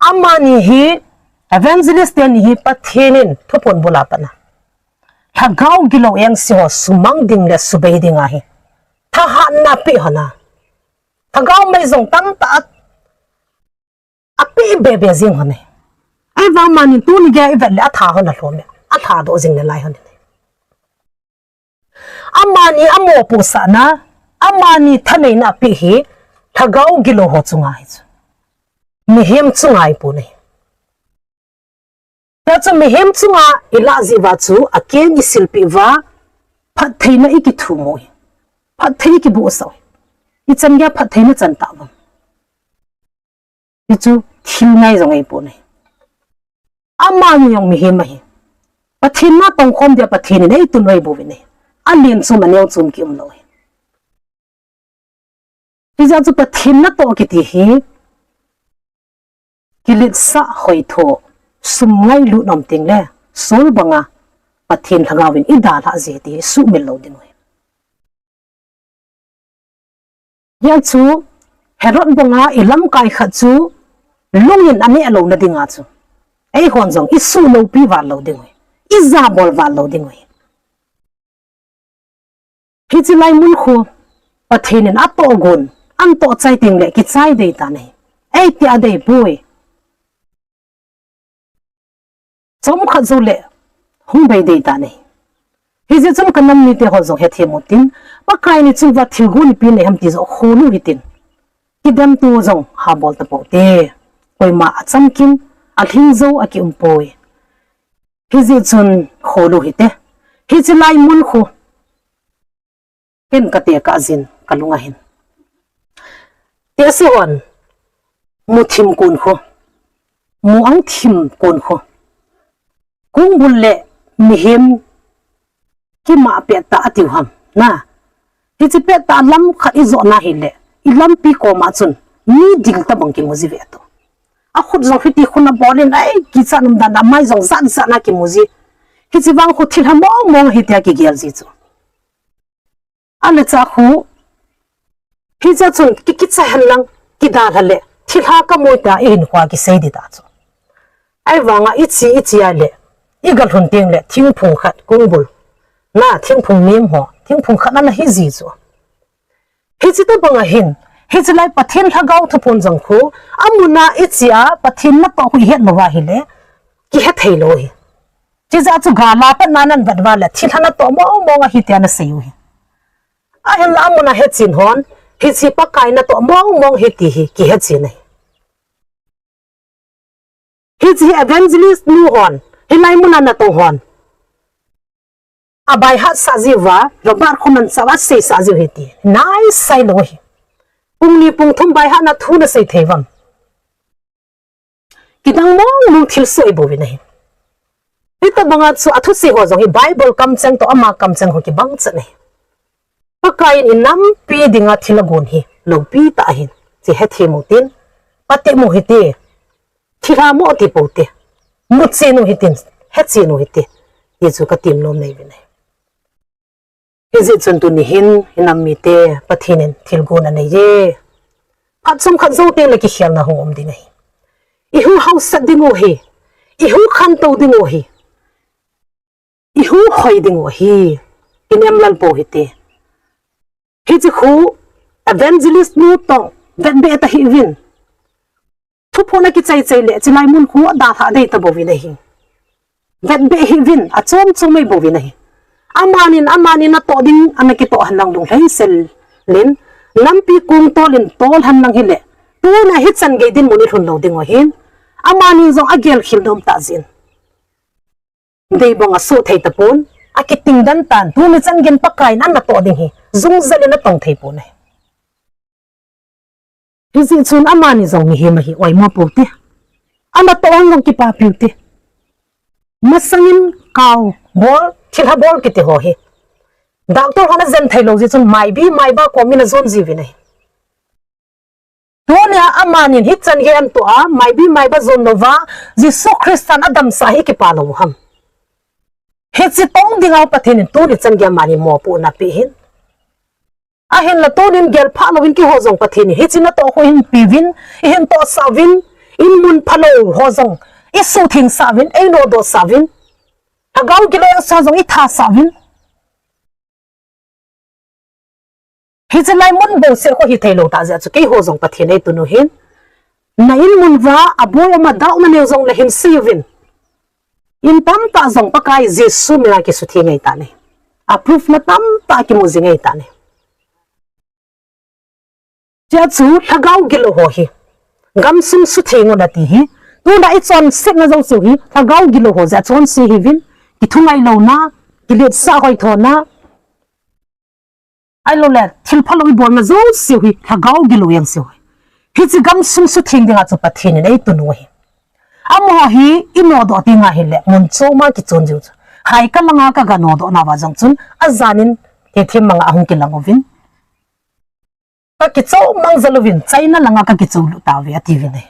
Amani hi, evangelist teni hi Pathen in thuphon bula pat a, Lhagao gilou engse ho sumang ding le subei ding ahi. Thahatna apeh hon a. Lhagao mei jong tamtah a, apeh bebe jing hon ahi. Ahivang amani tuni geiya i vet le atha hon alhom e. Atha doh jing le lai hon ahi. Amani amopohsahna, amani thaneina apeh hi, Lhagao gilou ho chunga ahi chu. Mihem chunga ahipon ahi. Hijeh chun mihem chunga i lah jeh uva chu, akeng i silpeh uva, phattheina i kithum u hi. Phatthei i kibohsah u hi. Ichan geiya phattheina chan tah uvem. Hichu thil ngai jong ahipon ahi. Amani jong mihem ahi. Pathen natong khom dia Pathen in eitun u ahi bouvin ahi. Alen chom aneo chom kium lou ahi. Hijeh chun Pathen natoh kiti hi, kiletsah hoitho, sum ngailut um tengle, Saul banga Pathen Lhagao vin i dalhah ji ti hi sumil lou ding u hi. Hijeh chun Herod banga i lamkai khat chu lungin aneh louna dinga chu, eihon jong i suhloupi val lou ding u hi, i jabol val lou ding u hi. Hiche lai mun khu, Pathen in atohgon, anatoh chai tengle kichai dei tan ahi. Eiti adei poi. Chomkhat joule hung bei dei tan ahi. Hijeh chun ka nam mite ho jong hethem utin, Pakai in i chung uva thilgon ipi anei ham ti joh khol u hitin. Kidemtu jong habol tapou te. Koima achamkim, alhingjou akium poi. Hijeh chun khol u hite. Hiche lai mun khu, ken ka tekah jin ka lung ahin, tehse hon muthim kon khu, mu ang thim kon khu, kongbul le mihem kimah pettah atiu ham na. Hiche pettah lam khat i jotna hile, i lampi koma chun mi dil tobang kimu ji ve tu. Akhut jong hiti khun abol in, ai, kichat umdan a, amai jong jat jat na kimu ji. Hiche vang khu thilha mong mong ahi tia kigel ji chu. Alecha khu, hiche chun ki, kicha hen lang, kidalha le, thilha kamu tia i hinkho a kisei ding ta chu. Ahivanga ichi, ichi a le, i galhun tengle, thingphung khat kongbul na, thingphung nem ho, thingphung khat ana hi ji chu. Hiche tobang ahin, hiche lai Pathen Lhagao thuphon jong khu, amun a ichi a Pathen natoh khu i het louva ahile, kihe thei lou hi. Chijeh chu gal a pat na nan vet uva le, thilha natoh mong mong ahi tia nasei u hi. Ahinla amun a hechen hon, hiche Pakai natoh mong mong ahi ti hi kihechen ahi. Hiche hi evangelist nu hon, hilai mun a natong hon, abaihat sah jiu va, Robert Schuller chu asei sah jiu ahi ti. Nai sai lou ahi. Pung ni pung thum baihat na thu nasei thei uvem? Kidang mong mong thilsoh ibol uvin ahi. Hitabanga chu athusei ho jong hi Bible kamcheng toh ama kamcheng ho kibang chan ahi. Pakaiyin inampi dinga thil agon hi loupi tah ahin, ti hethem u hitin, phatep u hite, thilha mo ti pou hite, muchen u hitin, hechen u hite, ti chu katem nom nei uvin ahi. Hijeh chun tuni hin inam mite Pathen in thilgon anei e. Phat chomkhat jou teng le kikhelna hung um ding ahi. Ihung hausat ding u ahi. Ihung khantou ding u ahi. Ihung khoi ding u ahi. Kinem lal pou hite. Hiche khu evangelist nu toh vetbeh tahih uvin. Thuphon akichai chai le, chulai mun khu dalha dei ta bouvin ahi. Vetbeh hih uvin, achom chom mai bouvin ahi. Amanin, amanin natoh ding, ana kitoh henlang lunglhai sel in, nampi kong tolin tol henlang hile, tuna hichan gei dinmun ilhun lou ding u ahin. Amanin jong agel khel nom tah jeh in. Deibang asoh thei tapon, akiting den tan, tuni chan geiyin Pakaiyin anatoh ding hi, jung jal in atong thei pon ahi. Hijeh chun amani jong mihem ahi, oimo pou hite. Anatoh hon jong kipapi u hite. Masangin kau bol, thilha bol kiti ho hi. Doctor hon ajen thei lou jeh chun maibi maiba komin ajon jiuvin ahi. Tunia amanin hichan gei anatoh a, maibi maiba jon louva, Jesu Christan adamsah hi kipa lou ham? Hiche tong dinga Pathen in tuni chan gei amani mopohna apeh ahin. Ahinla tunin gelphah louvin keiho jong Pathen in hiche natoh khu hin peuvin, ihin tohsah uvin, in mun phalou ho jong isuhthengsah uvin, einodohsah uvin, lhagao gilou jeng ho jong ithasah uvin. Hiche lai mun bouseh khu hithei lou tah jeh a chu keiho jong Pathen eitun u ahin. Na in mun uva aboi ama doubtna neo jongle hin sei uvin. In tamtah jong Pakai Jesu mina kisutheng ahitan ahi. Approve na tamtah kimu jing ahitan ahi. Chea chu lhagao gilou ho hi gamsung sutheng un ati hi. Tuna ichonsetna jouseu hi lhagao gilou ho jeh a chonse ahiuvin. Kithungai louna, kiletsah hoithona, ahiloule thil phalou ibolna jouseu hi lhagao gilou jeng seu ahi. Hiche gamsung sutheng dinga chu Pathen in eitun u ahi. Amaho hi inodoh tenga hile mun choma kichon jiu chu. Hai kalanga kaga nodoh nauva jong chun ajanin hethem manga ahung kilang uvin. Kakichou mang jal uvin, China langa kakichou lut tauve atiuvin ahi.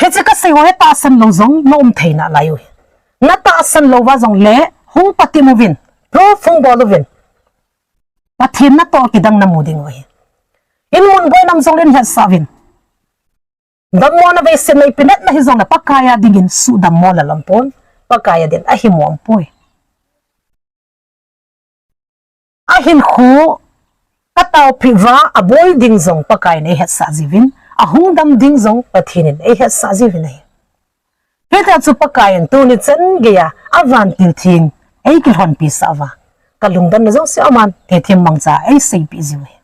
Hiche kasei ho hi tahsan lou jong naum thei nalai u ahi. Natahsan louva jongle hung patep uvin, proof hung bol uvin. Pathen natoh kidang namu ding u ahi. In mun boina um jongle in hetsah uvin. Dammona veisetna ipi natna hijongle Pakaiya dingin suhdammo le lampon, Pakaiya din ahimu aumpoi. Ahinkho kataopeh uva aboi ding jong Pakaiyin eihetsah jiuvin, ahung dam ding jong Pathen in eihetsah jiuvin ahi. Hitia chu Pakaiyin tuni chan geiya avantil theng eikilhonpi sah uva, kalungdonna jouse aman hethem mangcha eiseipeh jiu ahi.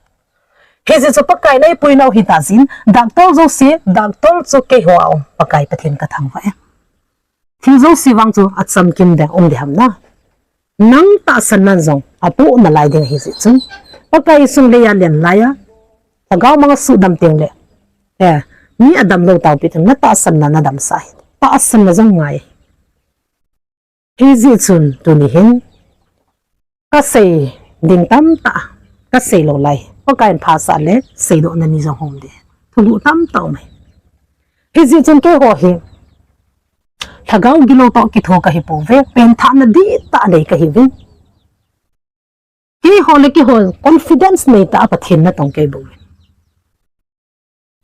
Hijeh chu Pakaiyin eipuinau hitah jeh in, doctor jouse, doctor chu keiho a um, Pakai Pathen kathangvah e. Thil jouse vang chu achamkim ding um ding ham na. Nang tahsannan jong apoh nalai ding ahijeh chun, Pakai sung leiya len laiya lhagao manga suhdam tengle, eh, mi adamlou taopeh tengle natahsanna nadamsah ahi. Tahsanna jong ngai ahi. Hijeh chun tuni hin kasei ding tamtah kasei lou lai. Pakaiyin phasah le seidohna ni jong hung um ding. Thulhuh tamtah um ahi. Hijeh chun keiho hi lhagao gilou toh kitho kahipouve, penthahna dihtah nei kahiuvin. Keiho le keiho confidence neitah a Pathen natong keibouvin.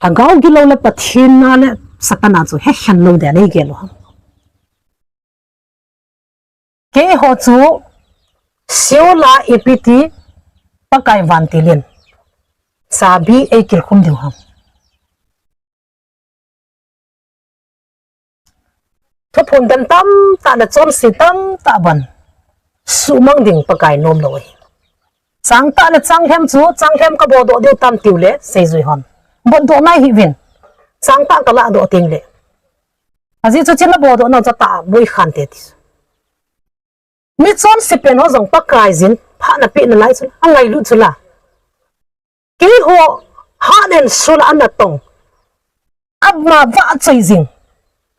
Lhagao gilou le Pathen na le Satan a chu hekhen lou dia neigel u ham? Keiho chu Seoul a ipi ti Pakai vantil in chabi eikilkhum diu ham? Thuphon dem tamtah le chonse tamtah bon suhmang ding Pakai nomlou ahi. Changtah le changlhem chu, changlhem kabodoh diu tam tiule seijui hon botdoh nai hih uvin. Changtah kalahdoh tengle, ajeh chu chule bodoh nau chu atah boikhante ti. Mi chonse pen ho jong Pakaiyin phat napeh nalai chu, angailut chu la. Keiho heart and soul a natong, ama vahchoi jing,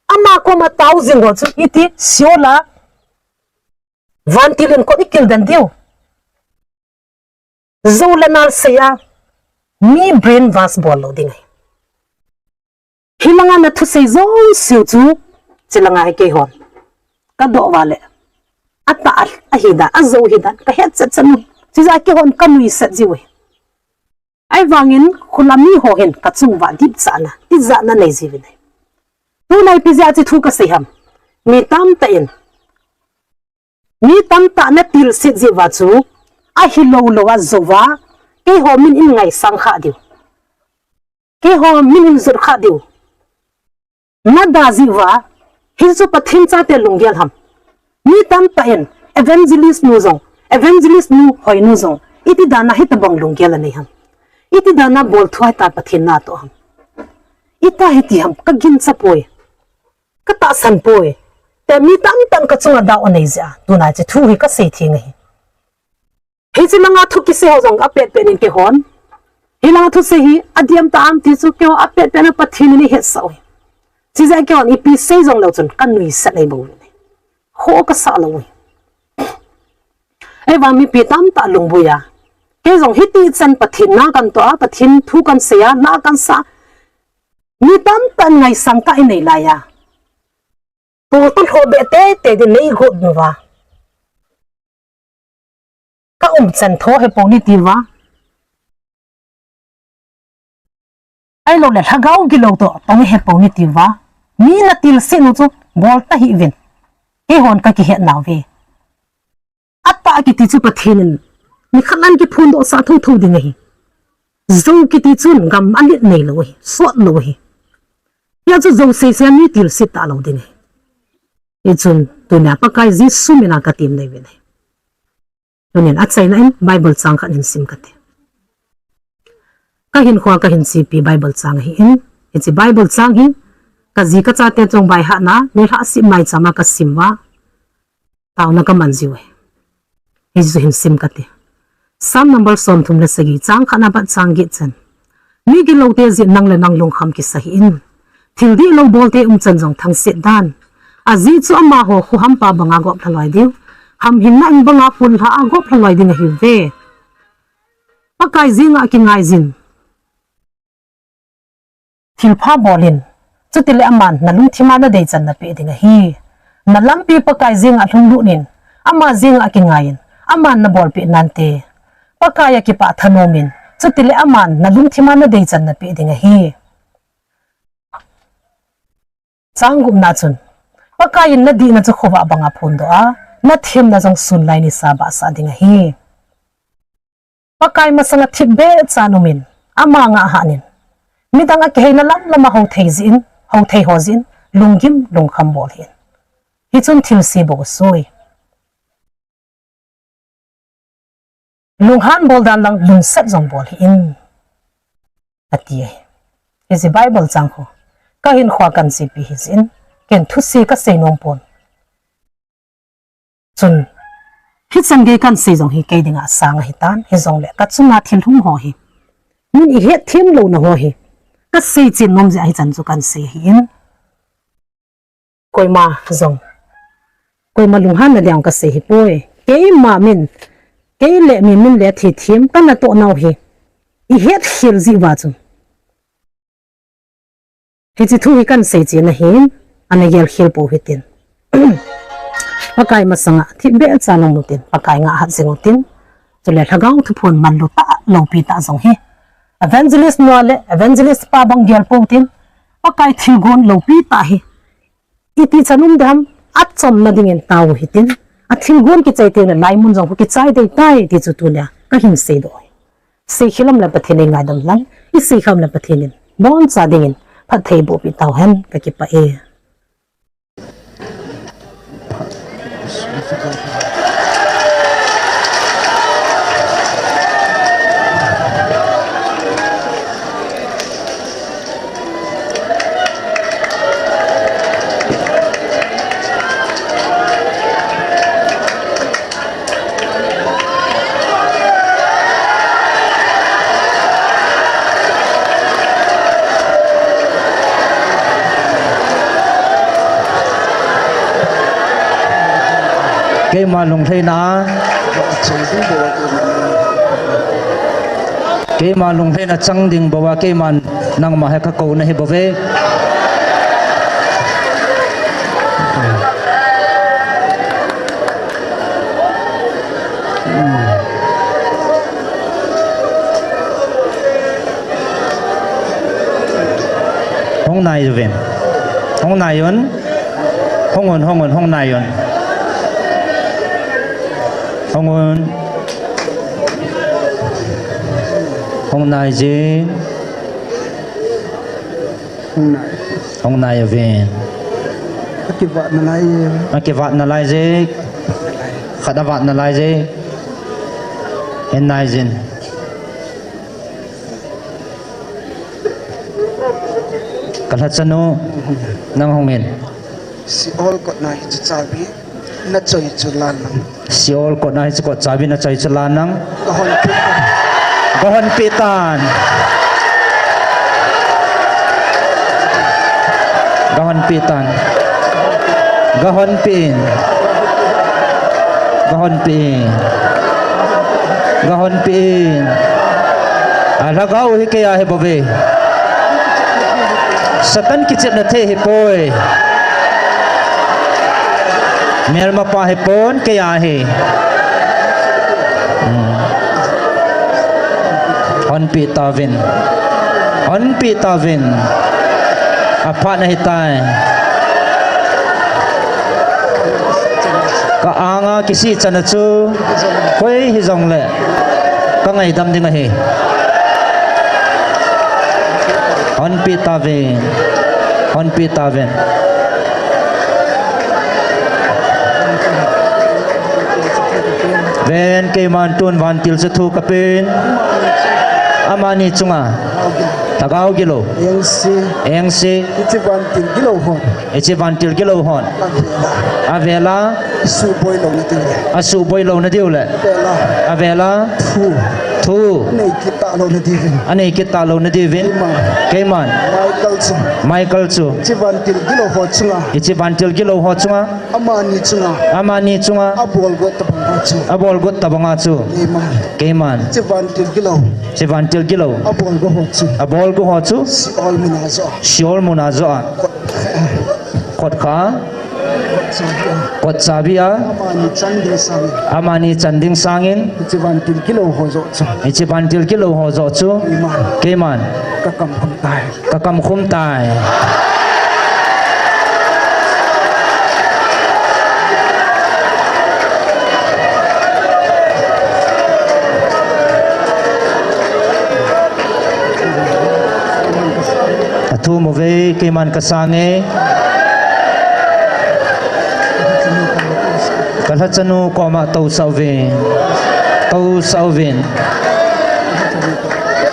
ama koma tao jing ho chu iti Seoul a vantil in kot ikil den diu. Jou le nal seiya, mi brainwash bol lou ding ahi. Hilanga nathusei jouseu chu, chilanga hi keihon kadoh uva le, atah ahi dan, ajou hi dan kahet chet chet u. Chijeh a keihon kanuisat jiu ahi. Ahivangin khula miho hin kachung uva dipchatna, tijatna nei jiuvin ahi. Tulai ipi jeh a hiche thu kasei ham? Mi tamtah in, mi tamtah natilsit jeh uva chu, ahilou lou a jou uva, keiho min in ngaisang kha diu, keiho min in jot kha diu nada jeh uva, hichu Pathen chate lunggel ham? Mi tamtah in evangelist nu jong, evangelist nu hoinu jong, iti dana hitobang lunggel anei ham? Iti dana bolthua hita Pathen natoh ham? Ita hiti ham, kaginchapoi, katahsanpoi, ti mi tamtah in kachunga doubt anei jeh a tuna hiche thu hi kasei theng ahi. Hiche langa thu kisei ho jong apet pet in keihon, hilanga thusei hi adem tah ham ti chu keihon apet pet in Pathen in eihetsah u ahi. Chijeh a keihon ipi sei jongleu chun kanuisat ahi bou ahi. Kho kasah lou u ahi. Ahivang mipi tamtah lungboiya, kei jong hitichan Pathen na kantoh a, Pathen thu kansei a, la kansa, mi tamtah in ngaisang kah inei laiya, toltan ho beh teitei ding neigot uva, kaumchan tho hepou nitiuva, ahiloule lhagao gilou toh tong hepou nitiuva, mi natilsit u chu bol tahih uvin, keihon kakihet nauve. Atah kiti chu Pathen in nikhat in kiphondohsah thouthou ding ahi. Jou kiti chun gam alet neilou ahi, sot lou ahi. Hia chu jou seisea mi tilsit talou ding ahi. Hichun tunia Pakai Jesu mina katem nahiuvin ahi. Tunin achaina in Bible chang khat hin sim kate. Kahinkhoa kahin chepi Bible chang ahin, hiche Bible chang hi kaji kachate chongbaihatna nilhah sep maichama kasim uva, taona kaman jiu ahi. Hichu hin sim kate. Psalm number somthum le sagi, chang khatna apat chang get chan. Migiloute jeh in nang le nang lungkham kisa hih in. Thil dihlou bolte umchan jong thangset dan, ajeh chu amaho kho hampa banga goplha loi diu, hamhinna in banga ponlha a goplha loi ding ahiuve. Pakai jenga kingaiyin, thilpha bolin, chutile aman nalungthima nadeichan napeh ding ahi. Nalampi Pakai jenga lhunglut in, ama jenga kingaiyin, aman nabolpeh nante, Pakaiya kipah thanomin, chutile aman nalungthima nadeichan napeh ding ahi. Chang gupna chun, Pakaiyin nadihna chu khovah banga phondoh a, nathemna jong sunlai nisa bahsah ding ahi. Pakai masanga thipbeh chan umin, ama ngah hatnin, midang akiheina lamlama houthei jeh in, houthei ho jeh in, lunggim lungkham bol hih in. Hichun thilse bou asei. Lunghan bol dan lang lungsat jong bol hih in, ati ahi. Hiche Bible chang khu kahinkhoa kahin chepi hijeh in, ken thuse kasei nompon. Chun, hichan gei kahin sei jong hi kei dinga asang ahitan, hijongle kachunga thil hung ho hi, min ihetthem louna ho hi kaseichen nom jeh a hichan chu kahin sei ahin. Koima jong, koima lunghanna ding kasei ahipoi. Keima min, kei le mi min le thilthem kanatoh nau hi ihetkhel jeh uva chu hiche thu hi kahin seichen ahin, ana gelkhel pou hitin. Pakai masanga thipbeh chan utin, Pakai ngah hat jing utin. Chule lhagao thuphon manlutah, loupitah jong hi evangelist nu le evangelist pa bang gel pou tin, Pakai thilgon loupitah hi itichan um ding ham, achomna dingin tao u hitin. Athilgon kichai tengle laimun jong khu kichai dei tai ti chu tunia kahin seidoh ahi. Seikhel um le Pathen in eingaidam hen lang, iseikhel um le Pathen in boncha dingin phattheiboh peh tauhen, kakipah e. Keima lunglhaina. Keima lunglhaina chang ding bou a, keiman nangma hi kakou nahi bouve. Hung nai uvin. Hung nai un. Hung un, hung un, hung nai un. Hung un. Hung nai jin. Hung nai. Hung nai uvin. Akivat nalai. Akivat nalai jik. Khat avat nalai jik. Hin nai jin. Kalhachanu, nang hung in. Sheol kotna hiche chabi nachoi chu lan lang. Sheol kotna hiche kot chabi nachoi chu lan lang. Kahon pi tan. Kahon pi tan. Kahon pi tan. Kahon pi in. Kahon pi in. Kahon pi in. A lhagao hi keiya hi bouve. Satan kichepna thei hi poi. Melmapa hi pon keiya hi. Hmm. Honpi tauvin. Honpi tauvin. Aphat nahi tai. Ka anga kisih chana chu. Koi hijongle. Ka ngaidam ding ahi. Honpi tauvin. Honpi tauvin. Ven keiman tun vantil chu thu kapen. Amani chunga. Lhagao gilou. Engse. Engse. Hiche vantil gilou hon. Hiche vantil gilou hon. Avela. Avela. Suboi louna diu le. Avela. Avela. Thu. Thu. Nei kit talouna diuvin. Anei kit talouna diuvin. Keiman. Keiman. Michael chu. Michael chu. Hiche vantil gilou ho chunga. Hiche vantil gilou ho chunga. Amani chunga. Amani chunga. Abol got tabanga chu. Abol got tabanga chu. Keiman. Keiman. Hiche vantil gilou. Hiche vantil gilou. Abol got ho chu. Abol got ho chu. Sheol muna joh a. Sheol muna joh a. Kot kha. Kot chabi a. Amani chan ding sangin. Amani chan ding sangin. Hiche vantil gilou ho joh chu. Hiche vantil gilou ho joh chu. Keiman. Keiman. Ka kam khum tai. Ka kam khum tai. Athum uve, keiman kasang e. Kalhachanu koma tousah uvin. Tousah uvin.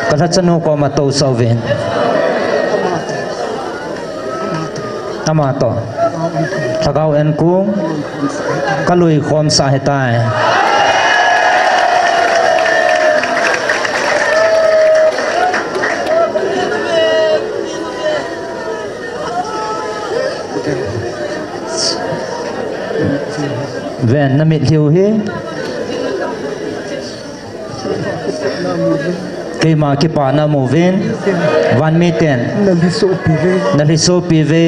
Kalhachanu koma tousah uvin. Ama toh. Lhagao enkong. Kalui khomsah ahitai. Ven, namitlhi u hi. Keima kipana muvin. Vanmiten. Nalhi sopi uve. Nalhi sopi uve.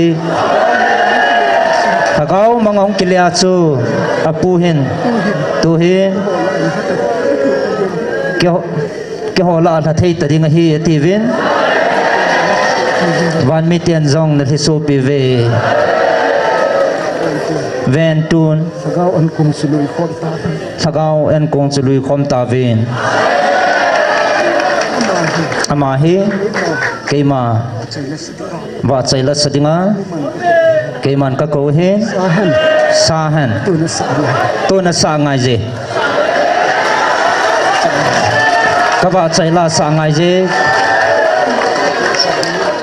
Lhagao mang ahung kile a chu. Apu hin. Tuhin. Keiho, keiho lah a lha thei ta ding ahi atiuvin. Vanmiten jong nalhi sopi uve. Ven tun. Lhagao enkong chu lui khom tauvin. Lhagao enkong chu lui khom tauvin. Ama hi. Keima. Vahchoi la sa dinga. Keiman kakou hi. Sahen. Sahen. Tuna sa ngai. Tuna sa ngai je. Kavahchoi la sa ngai je.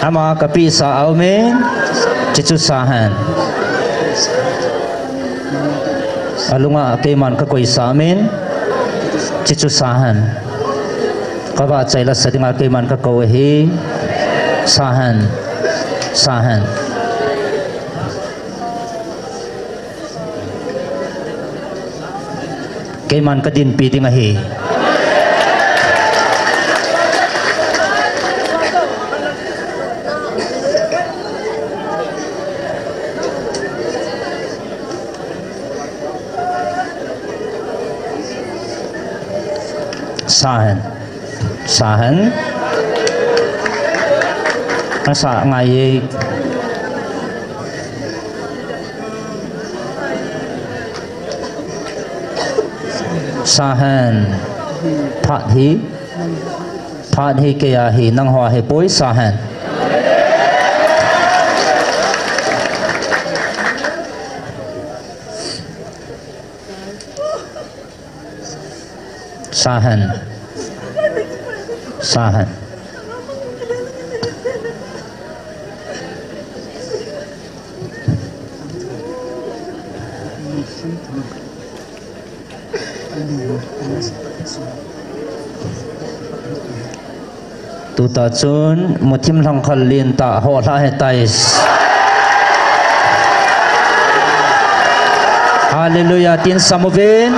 Ama kapehsa aume. Chichu sahen. Alunga keiman kakoisa min. Chichu sahen. Kavahchoi la sa dinga keiman kakou ahi. Sahen. Sahen. Keiman kadinpi ding ahi. Sa hen. Sa hen. Asa ngai e. Sa hen. Phat hi. Phat hi kei a hi, nangho a hipoi, sa hen. Sa hen. Sa hen. Tuta chun muthim lhangkhal lentah ho lha hetai. Hallelujah, tin sam uvin.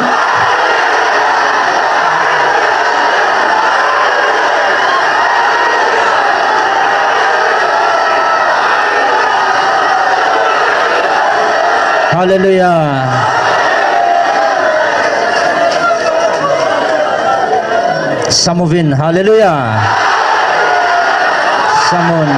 Hallelujah. Sam uvin, hallelujah. Sam un.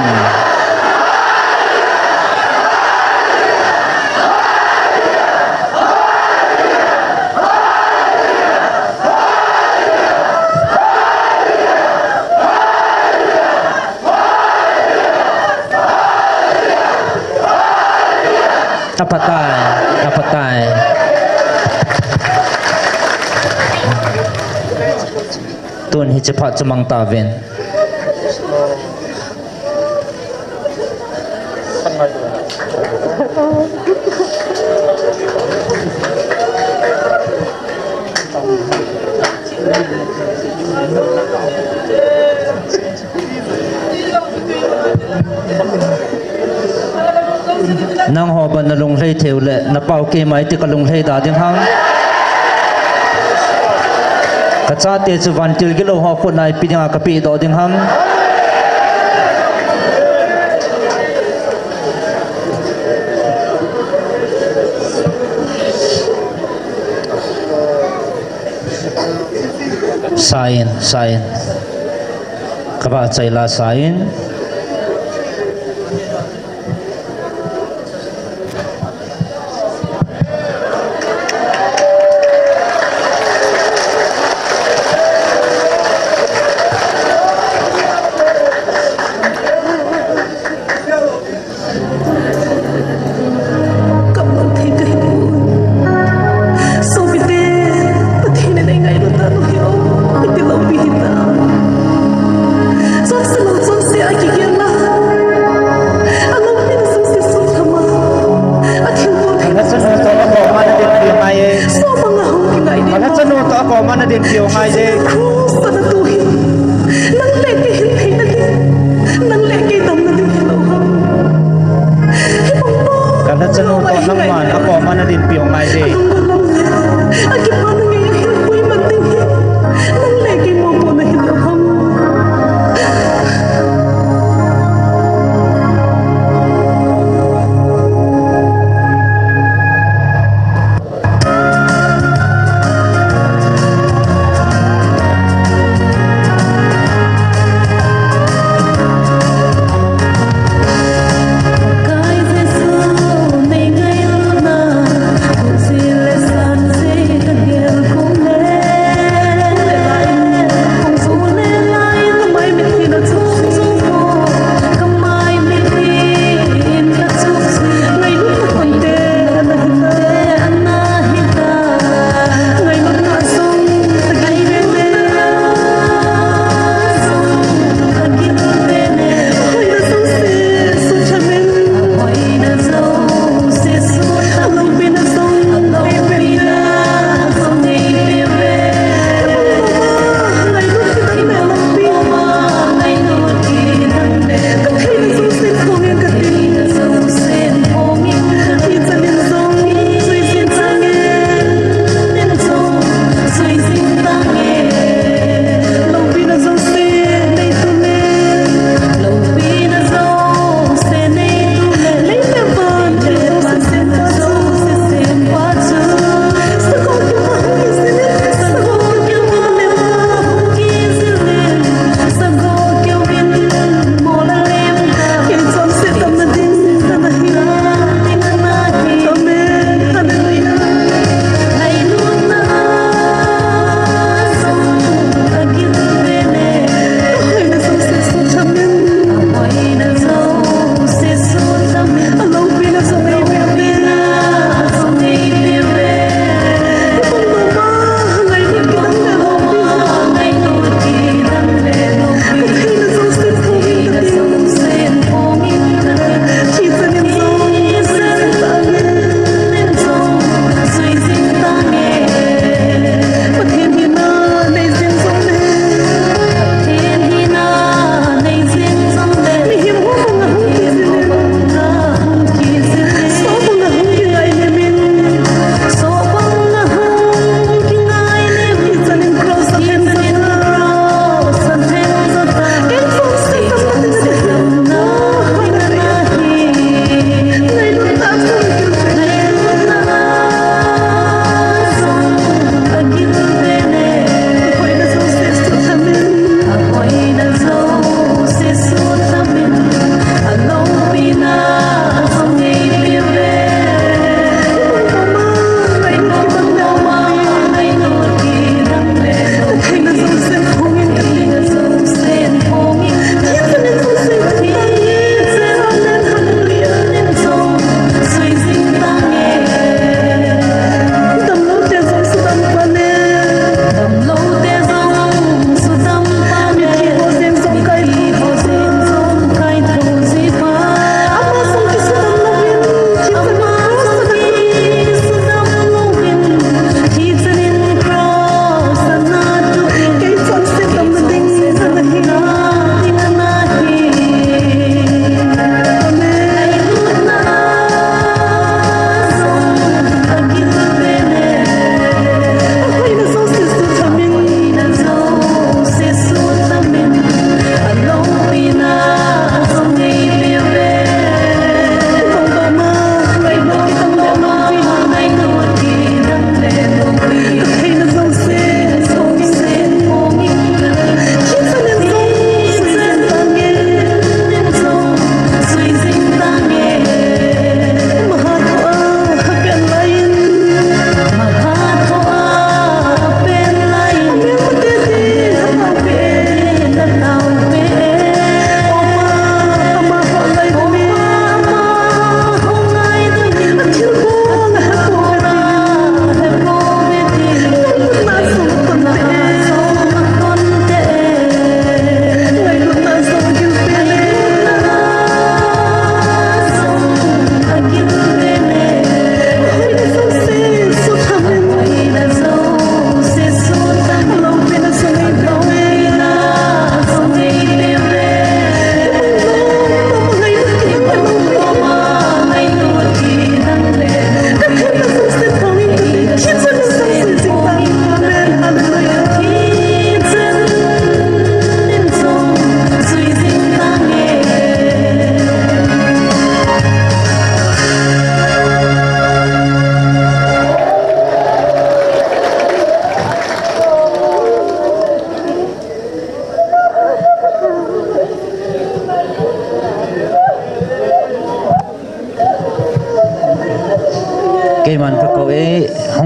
Aphatai, aphatai. Tun hiche phat chu mang tauvin. Nangho ban nalung lhei thei uleh, napao keima iti kalung lhei da ding ham. Kachate chu vantil gilou ho khut na ipi dinga kapeh doh ding ham. Sa in, sa in. Kavah chai la sa in. Kap lou thei kahi poi. Sopite, Pathen in eingailut tah u hi o, iti loupi hita. Chonse lou chonse a kigel a, aloupina chonse sutham a, athilbol thei. Kalhachanu toh akoma nadinpi u ngai e. Sopang a hung kingai ding. Kalhachanu toh akoma nadinpi u ngai e. Cross a natu hi. Nang le kei hin theina ding, nang le kei damna ding hilou ham. Hibang bou. Kalhachanu toh nangman akoma nadinpi u ngai e. Alungdon lam le akipana ngei a hin koiman ding hi. Nang le kei mopohna hilou ham.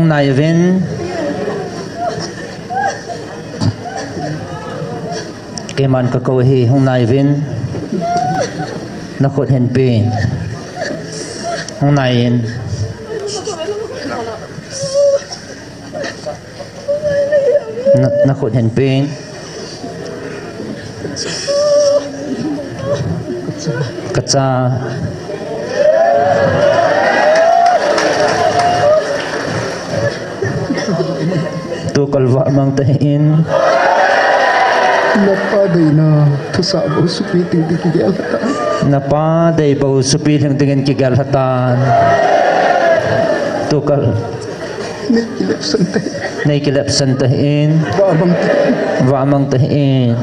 Hung nai uvin. Keiman kakou ahi, hung nai uvin. Nakhut hin pen. Hung nai in. Na, nakhut hin pen. Kacha. Tukal vah mang tahin. Napa deina thusah bou supi ding kigel hatan. Napa dei bou supi lhing dingin kigel hatan. Tukal. Nei kilepsan tahin. Nei kilepsan tahin. Vah mang tahin. Vah mang tahin.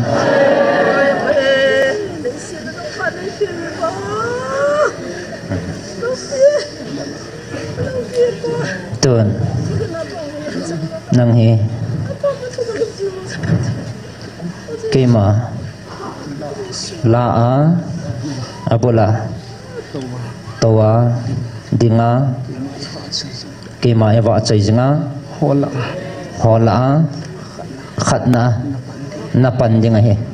Tun. Nang hi. Keima. La a. Abul a. Tou a. Ding a. Keima eva chai jing a. Hola. Hola a. Khatna. Napan ding ahi.